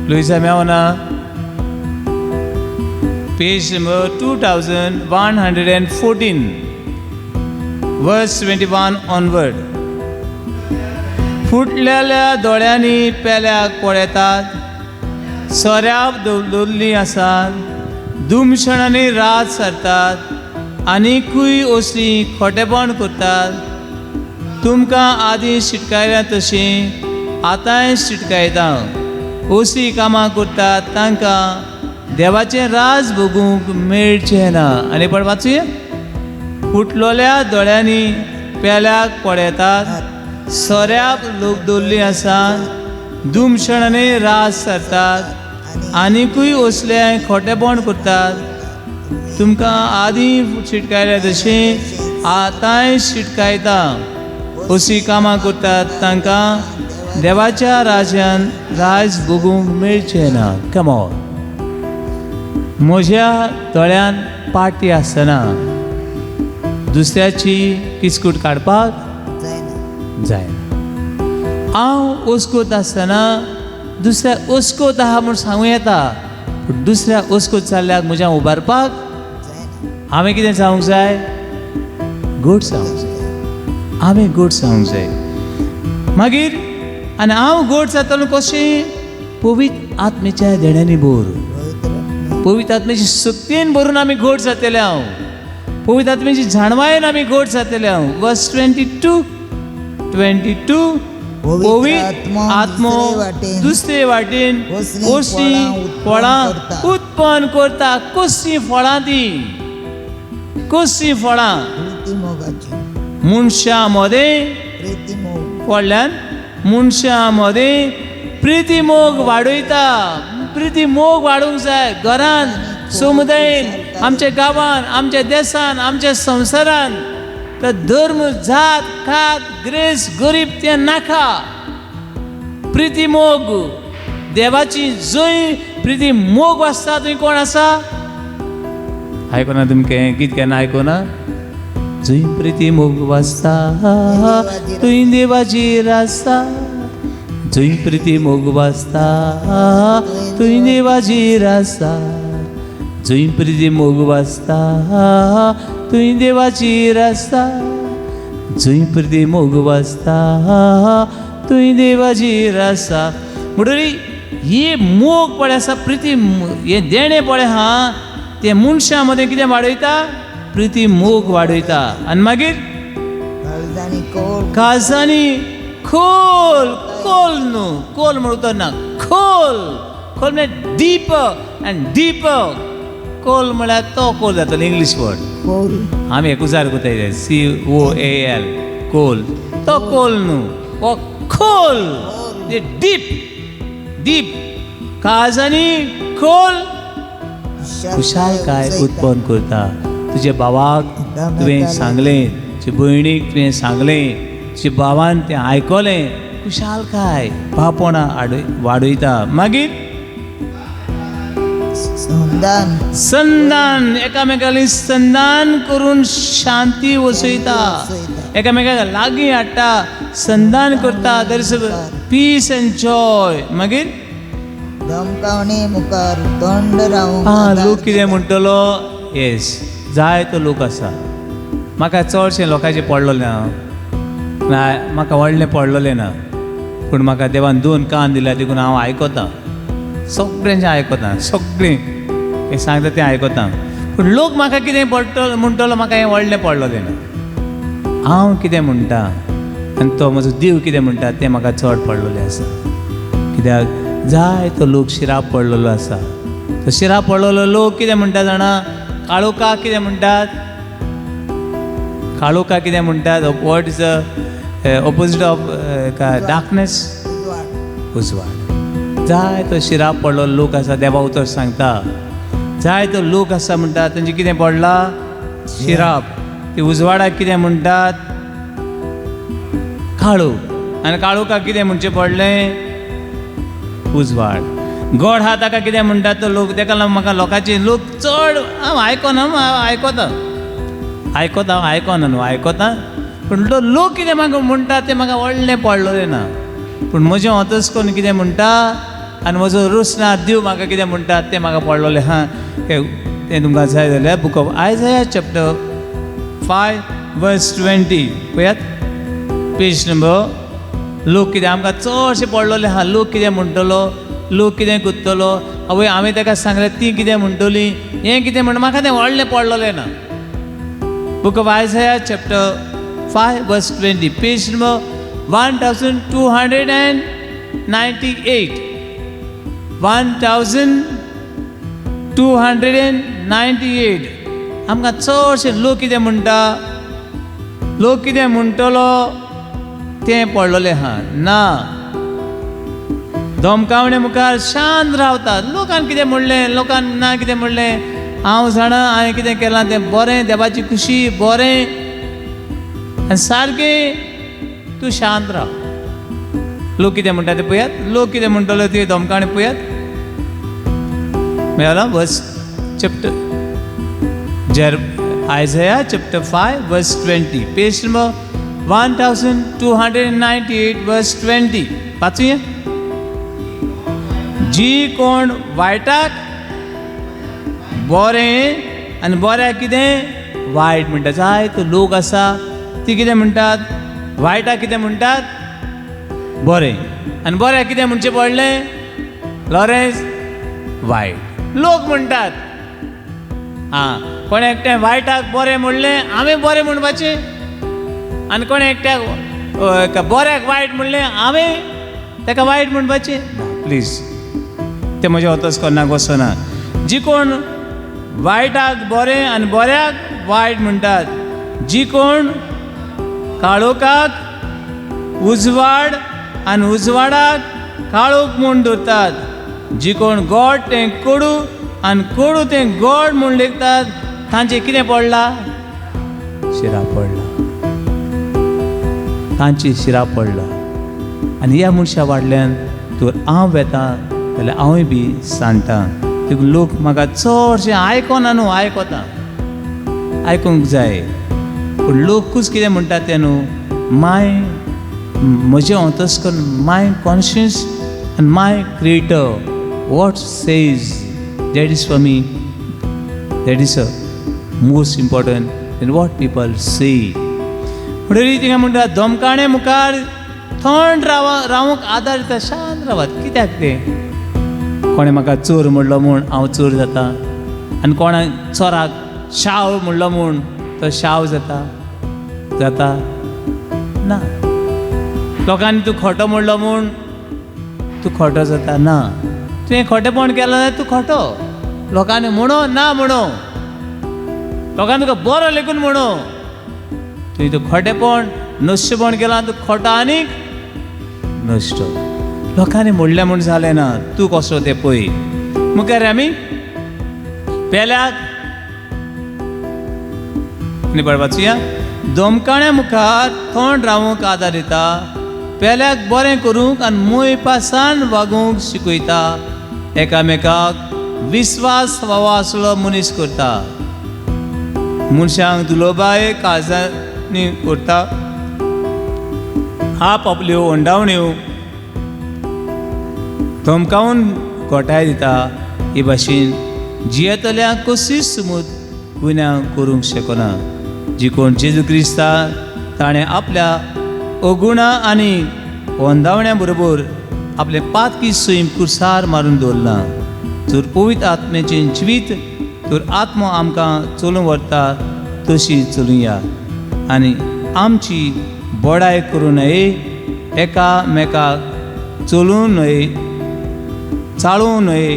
Luisa मेवना? Page number 2114, verse 21 onward. फुटलेल्या दोळ्यांनी पेल्याक पळयतात, सोऱ्याप दवरलीं आसात, दुमशणांनी रात सारतात, आनिकूय असलीं खोटेपण करतात. तुमकां आदीं शिटकायल्या तशीं आतांय शिटकायता, असलीं कामां करतात तांकां देवाचें राज भोगूंक मेळचें ना. आनी पण वाचूया. फुटलोल्या दोळ्यांनी पेल्याक पळयतात, सोऱ्याक लोक दवरलीं आसात, दुमशणांनी रात सारतात, आनिकूय असले खोटेपण करतात. तुमकां आदीं शिटकायल्या तशीं आतांय शिटकायता, अशीं कामां करतात तांकां देवाच्या राज्यान राज भोगूंक मेळचें ना. कमॉन. म्हज्या दोळ्यान पाटी आसतना दुसऱ्याची किस्कूट काडपाक जायना. जायना. हांव ओस्कोत आसतना दुसऱ्या ओस्कोत आहा म्हूण सांगूं येता, पूण दुसऱ्या ओस्कोत जाल्ल्याक म्हज्या उबारपाक जायना. हांवें कितें जावंक जाय? गोड जावंक जाय. हांवें गोड जावंक जाय. मागीर आनी हांव गोड जातलो कशें? पवित्र आत्मेच्या देण्यांनी भर. पवित्र आत्मा. पवित्र आत्म्याची शक्तीन भरून आमी गोड जातले. हांव पवित्र आत्म्याची जाणवायेन आमी गोड जातले. हांव वर्स 22, 22. पवित्र पवित्र आत्मो आत्मो दुसरे वाटेन दुसरे वाटेन कसलीं कसलीं फळां फळां उत्पन्न करता. उत्पन्न करता. कसलीं फळां ती? कसलीं फळां? प्रिती मोगाची. मनशां मदें प्रिती मोग. व्हडल्यान, मनशां मदें प्रिती मोग वाडयता. प्रिती मोग वाडोवंक जाय घरान, समुदायेन, आमच्या गांवान, आमच्या देसान, आमच्या संवसारान. तर धर्म, जात, कात, ग्रेस, गरीब तें नाका. प्रिती मोग देवाची. जंय प्रिती मोग आसता थंय कोण आसा? आयकोना तुमकां गीत केन्ना आयकोना? जंय प्रिती मोग वाजता थंय देवाची रास्ता, जंय प्रिती मोग वाजता थंय देवाची रास्ता, जंय प्रिती मोग वाजता थंय देवाची रास्ता, जंय प्रिती मोग वाजता थंय देवाची रास्ता. म्हणटरी ही मोग पळय आसा, प्रिती हें देणें पळय आहा, तें मनशां मदें कितें वाडयता? प्रिती मोग वाडयता. आनी मागीर काळजांनी खोल. काळजांनी खोल. खोल न्हू, खोल म्हण उतर ना, खोल. खोल म्हळ्यार डीप आनी डीप. कोल म्हळ्यार तो कोल जातलो, इंग्लीश वर्ड. खोल. आमी एकुजार कोताय COAL, कोल. तो कोल न्हू, हो खोल, डीप, डीप. काळजांनी खोल खुशालकाय उत्पन्न करता. तुज्या भावाक तुवें सांगलें, तुजे भयणीक तुवें सांगलें, तुज्या भावान तें आयकलें, खुशालकाय भावपणां वाडयता. मागीर संधान. संधान, एकामेकाली संधान करून शांती वसयता, एकामेकाक लागीं हाडटा, संधान करता. There is peace and joy. मागीर धमकावणे मुखार थंड रावूंक आं, आदार लोक कितें दिता. म्हणटलो? येस, जायतो लोक आसा. म्हाका चडशें लोकांचें पडलेलें ना, ना म्हाका व्हडलें पडलेलें ना, पूण म्हाका देवान दोन कान दिल्या देखून हांव आयकतां, सगळ्यांचें आयकतां, सगळीं तें सांगता तें आयकतां. पूण लोक म्हाका कितें पडटलो म्हणटलो म्हाका हें व्हडलें पडलेलें ना. हांव कितें म्हणटा आनी तो म्हजो देव कितें म्हणटा तें म्हाका चड पडलेलें आसा. कित्याक जाय तो लोक शिराप पडलेलो आसा. तो शिराप पडलेलो लोक कितें म्हणटा जाणा, काळोखा कितें म्हणटात, काळोखा कितें म्हणटात, what is the opposite of darkness? उजवाड. जाय तो शिराप पडलेलो लोक आसा, देवा उतर सांगता, जाय तो लोक आसा म्हणटा तेंचे कितें पडला शिराप. ती उजवाडाक कितें म्हणटात, काळोख. आनी काळोखाक कितें म्हणचें पडलें, उजवाड. गोड हा ताका कितें म्हणटात तो लोक, तेका लागून म्हाका लोकांचे लोक चड हांव आयकना, हांव आयकता आयकता, हांव आयकना न्हू, आयकता, पूण तो लोक कितें म्हाका म्हणटा तें म्हाका व्हडलें पडलेलें ना. पूण म्हजें अंतस्कर्ण कितें म्हणटा आनी म्हजो रोसना देव म्हाका कितें म्हणटा तें म्हाका पडलेलें आहा. तें तुमकां जाय जाल्यार book of Isaiah chapter 5 verse 20 पळयात, पेज नंबर. लोक कितें आमकां चडशें पडलेलें आहा, लोक कितें म्हणटलो, लोक कितें करतलो, आवय हांवें ताका सांगलें ती कितें म्हणटली, हें कितें म्हण, म्हाका तें व्हडलें पडलेलें ना. Book of Isaiah chapter 5 verse 20, page number 1298, 1298. आमकां चडशे लोक कितें म्हणटा, लोक कितें म्हणटलो तें पडलेलें आहा ना. धमकावणे मुखार शांत रावतात. लोकान कितें म्हणलें, लोकान ना कितें म्हणलें, हांव जाणा हांवें कितें केलां तें बरें, देवाची खुशी बरें, आनी सारकें तूं शांत राव. लोक कितें म्हणटा तें पळयात, लोक कितें म्हणटलो ते धमकावणे पळयात. मेळ्ळा वर्स chapter Jer Isaiah chapter 5 verse 20, page number 1298 verse 20. वाचूया. जी कोण वायटाक बरें आनी बऱ्याक कितें वायट म्हणटा, जायते लोक आसा ती कितें म्हणटात, वायटाक कितें म्हणटात बरें, आनी बऱ्याक कितें म्हणचें पडलें लॉरेन्स वायट. लोक म्हणटात आं कोण एकट्या वायटाक बरें म्हणलें हांवें बरें म्हणपाचें, आनी कोण एकट्याक बऱ्याक वायट म्हणलें हांवें ताका वायट म्हणपाचें. प्लीज तें म्हजें अंतस्करणाक वचना. जी कोण वायटाक बरें आनी बऱ्याक वायट म्हणटात, जी कोण काळोखाक उजवाड आनी उजवाडाक काळोख म्हूण दवरतात, जी कोण गोड तें कोडू आनी कोडू तें गोड म्हूण लेखतात, तांचें कितें पडलां, शिरा पडला, तांची शिरा पडला. आनी ह्या मनशा वाडल्यान तर हांव वेता जाल्यार हांवूय बी सांडटा. देखून लोक म्हाका चडशें आयकना न्हू, आयकता, आयकूंक जाय, पूण लोकूच कितें म्हणटा तें न्हू, माय म्हजें अंतस्कर्ण, my conscience आनी my creator what says that is for me, that is a most important than what people say. म्हणटरी थिंगा म्हणटा धमकाणे मुखार थंड रावंक आदार दिता, शांत रावात. कित्याक तें कोणें म्हाका चोर म्हणलो म्हूण हांव चोर जाता, आनी कोणाक चोराक शाव म्हणलो म्हूण तो शाव जाता, जाता ना. लोकांनी तूं खोटो म्हणलो म्हूण तूं खोटो जाता ना. तुवें खोटेपण केलें जाल्यार तूं खोटो, लोकांनी म्हणो ना म्हणो, लोकांनी तुका बरो लेखून म्हणो, तुवें तूं खोटेपण नश्यपण केलां, तूं खोटो आनीक नश्ट. लोकांनी म्हणलें म्हूण जालें ना, तूं कसो तें पळय. मुखार आमी पेल्याक निबळ वाचुया. धमकाण्या मुखार थंड रावूंक आदार दिता, पेल्याक बरें करूंक आनी मोयपासान वागूंक शिकयता, एकामेकाक विस्वास फावो आसलो मनीस करता, मनशांक दुलोबाय काळजांनी करता, आप आपल्यो ओंडावण्यो धमकावन घोटाय दिता. हे भाशेन जियेतल्या कसलीच सुमूत गुन्यांव करूंक शकना. जी कोण जेजू क्रिस्ता ताणें आपल्या अगुणा आनी वंदावण्या बरोबर आपलें पातकी सैम कुर्सार मारून दवरलां. जर पवित्र आत्म्याचें जिवीत तर आत्मो आमकां चलून व्हरता तशी चलुया आनी आमची बडाय करूं नये, एकामेकाक चलूं न्हय, चाळूं न्हय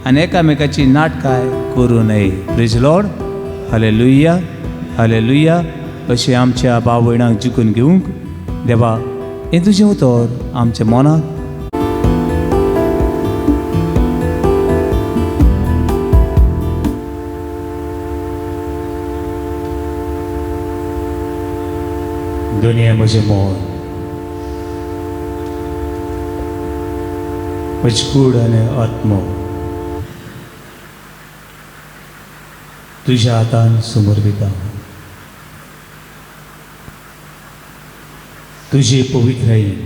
आनी एकामेकाची नाटकाय करूं नये. Praise Lord. Hallelujah, hallelujah. अशें आमच्या भाव भयणांक जिखून घेवंक देवा हें तुजें उतर आमच्या मनाक दुनिया म्हजें मन, म्हजी कूड आनी आत्मो तुज्या हातान समर्पिता. तुजे पवित्रायेन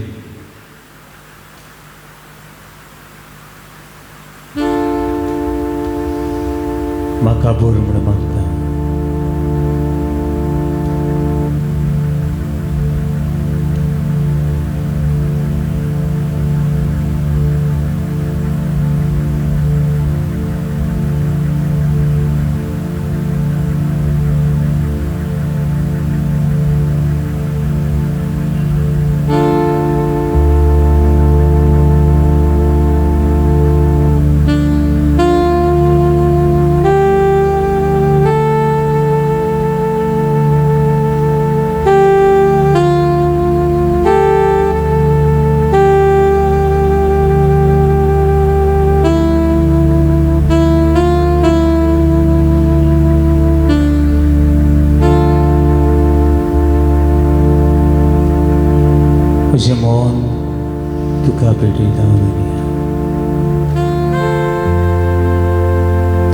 म्हाका भर म्हूण मागता. म्हजें मन तुका भेटयता दुनिया,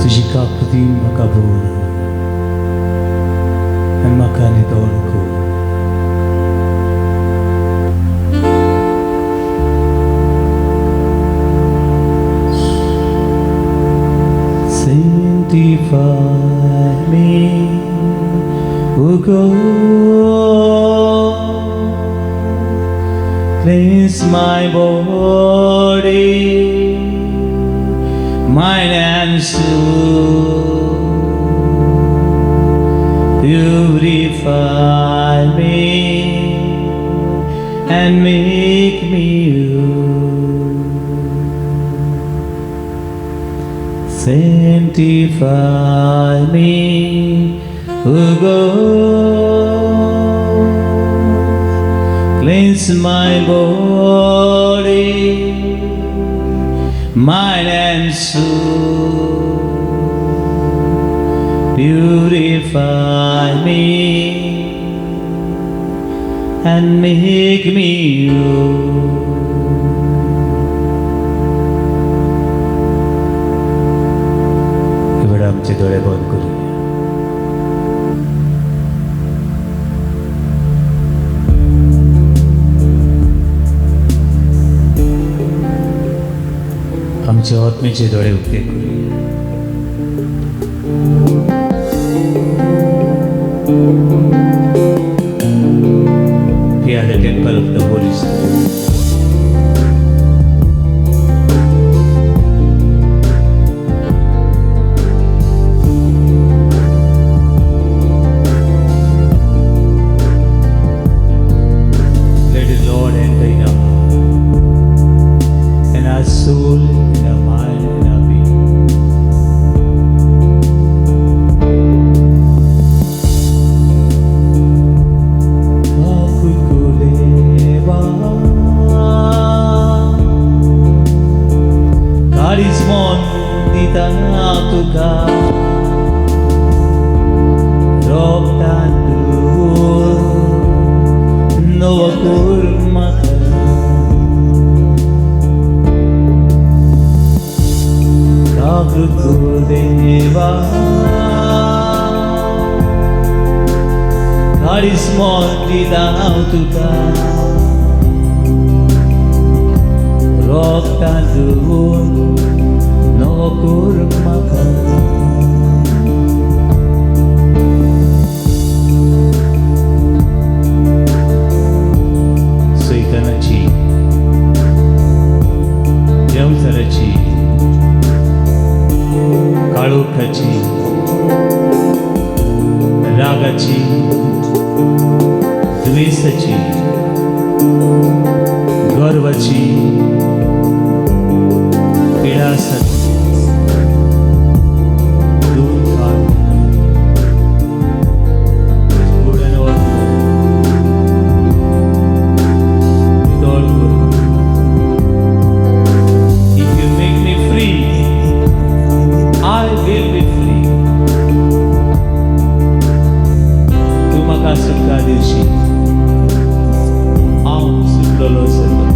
तुजी काकुतीन म्हाका भर आनी म्हाका नितळ कर. Sanctify me, O God, cleanse my body, mind and soul. Purify me and make me new. Sanctify me, O God, cleanse my body, mind and soul. Purify me and make me new. एवढं आमचे दोळे बंद करूया. आमचे आत्मेचे दोळे उक्ते करूया. We are the temple of the Holy Spirit. Let the Lord enter in our heart, and our soul, in our mind, in our being. काळोखाची, रागाची, द्वेसाची, गर्वाची, पिडासाची दूर काड. गोड्यान वत नितळ कर. If you make me free, I will be free. तूं म्हाका सुटका दिवशी, हांव सुटलेलो जातलो.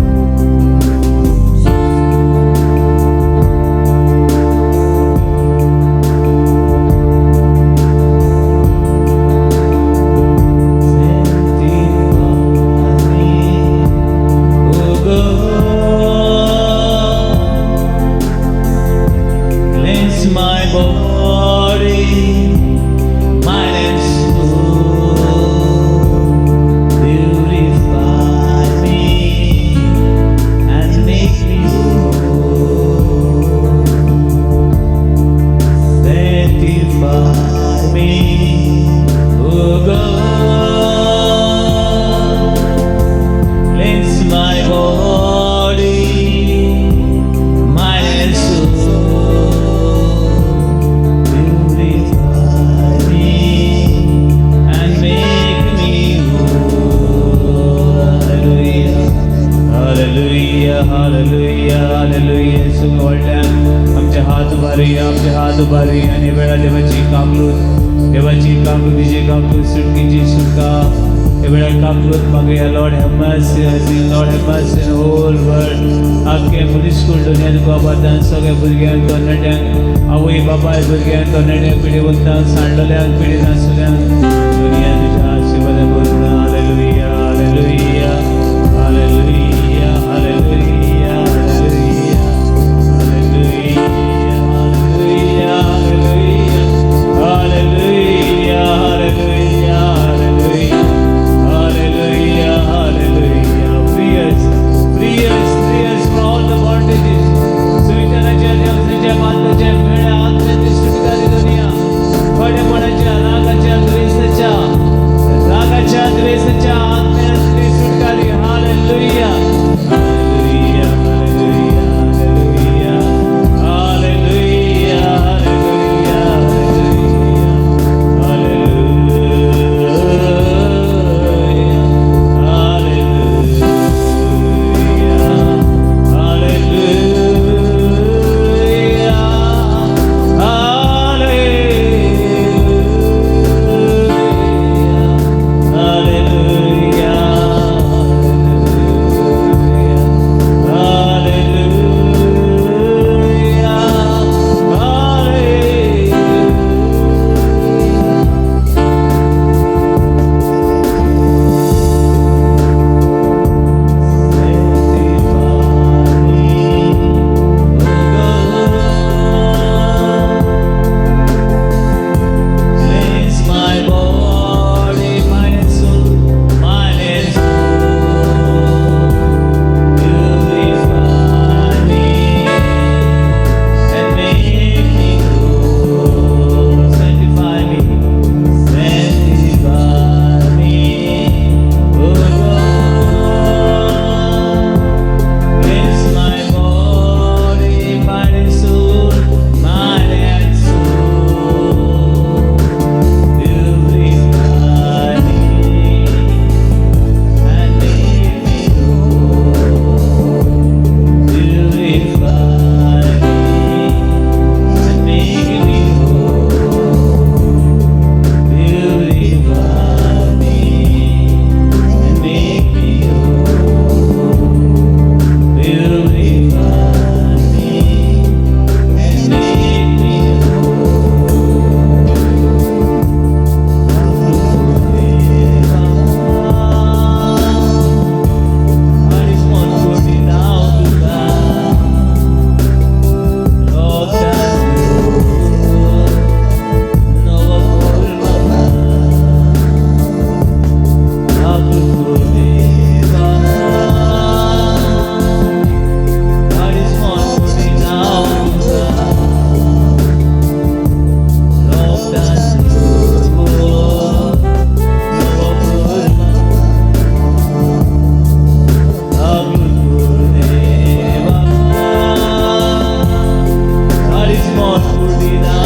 Sanctify me, O God. Cleanse my body, mind and soul. Purify me and make me whole. Sanctify me, O God. Cleanse my body, mind and soul. Purify me and make me whole. Hallelujah. Hallelujah, hallelujah, hallelujah. येशू व्हडल्यान आमचे हात उबारुया, आमचे हात उबारुया आनी वेळा देवाची काकलूत, देवाची काकलुतीची काकलूत, सुटकेची सुटका हे वेळार काकलूत मागया. Lord have mercy, Lord have mercy in whole world. आख्खे मनीसकूळ दुनिया तुका बातान सगळ्या भुरग्यांक, तरणाट्यांक, आवय बापाय, भुरग्यांक, तरणाट्यांक, पिडेवंतांक, सांडलेल्यांक, पिडे नासलेल्यांक, दुनिया तुज्या आशिर्वादान भरून. Hallelujah, hallelujah, hallelujah, hallelujah, hallelujah, hallelujah, hallelujah, hallelujah, hallelujah, hallelujah, hallelujah. Free us, free us, free us from all the bondages. सुविचाराच्या, देवसाच्या, बांधाच्या, म्हेळ्या आत्म्याची सुटका दी दुनिया. थोड्यापणाच्या, रागाच्या, द्वेषाच्या, रागाच्या, दिला.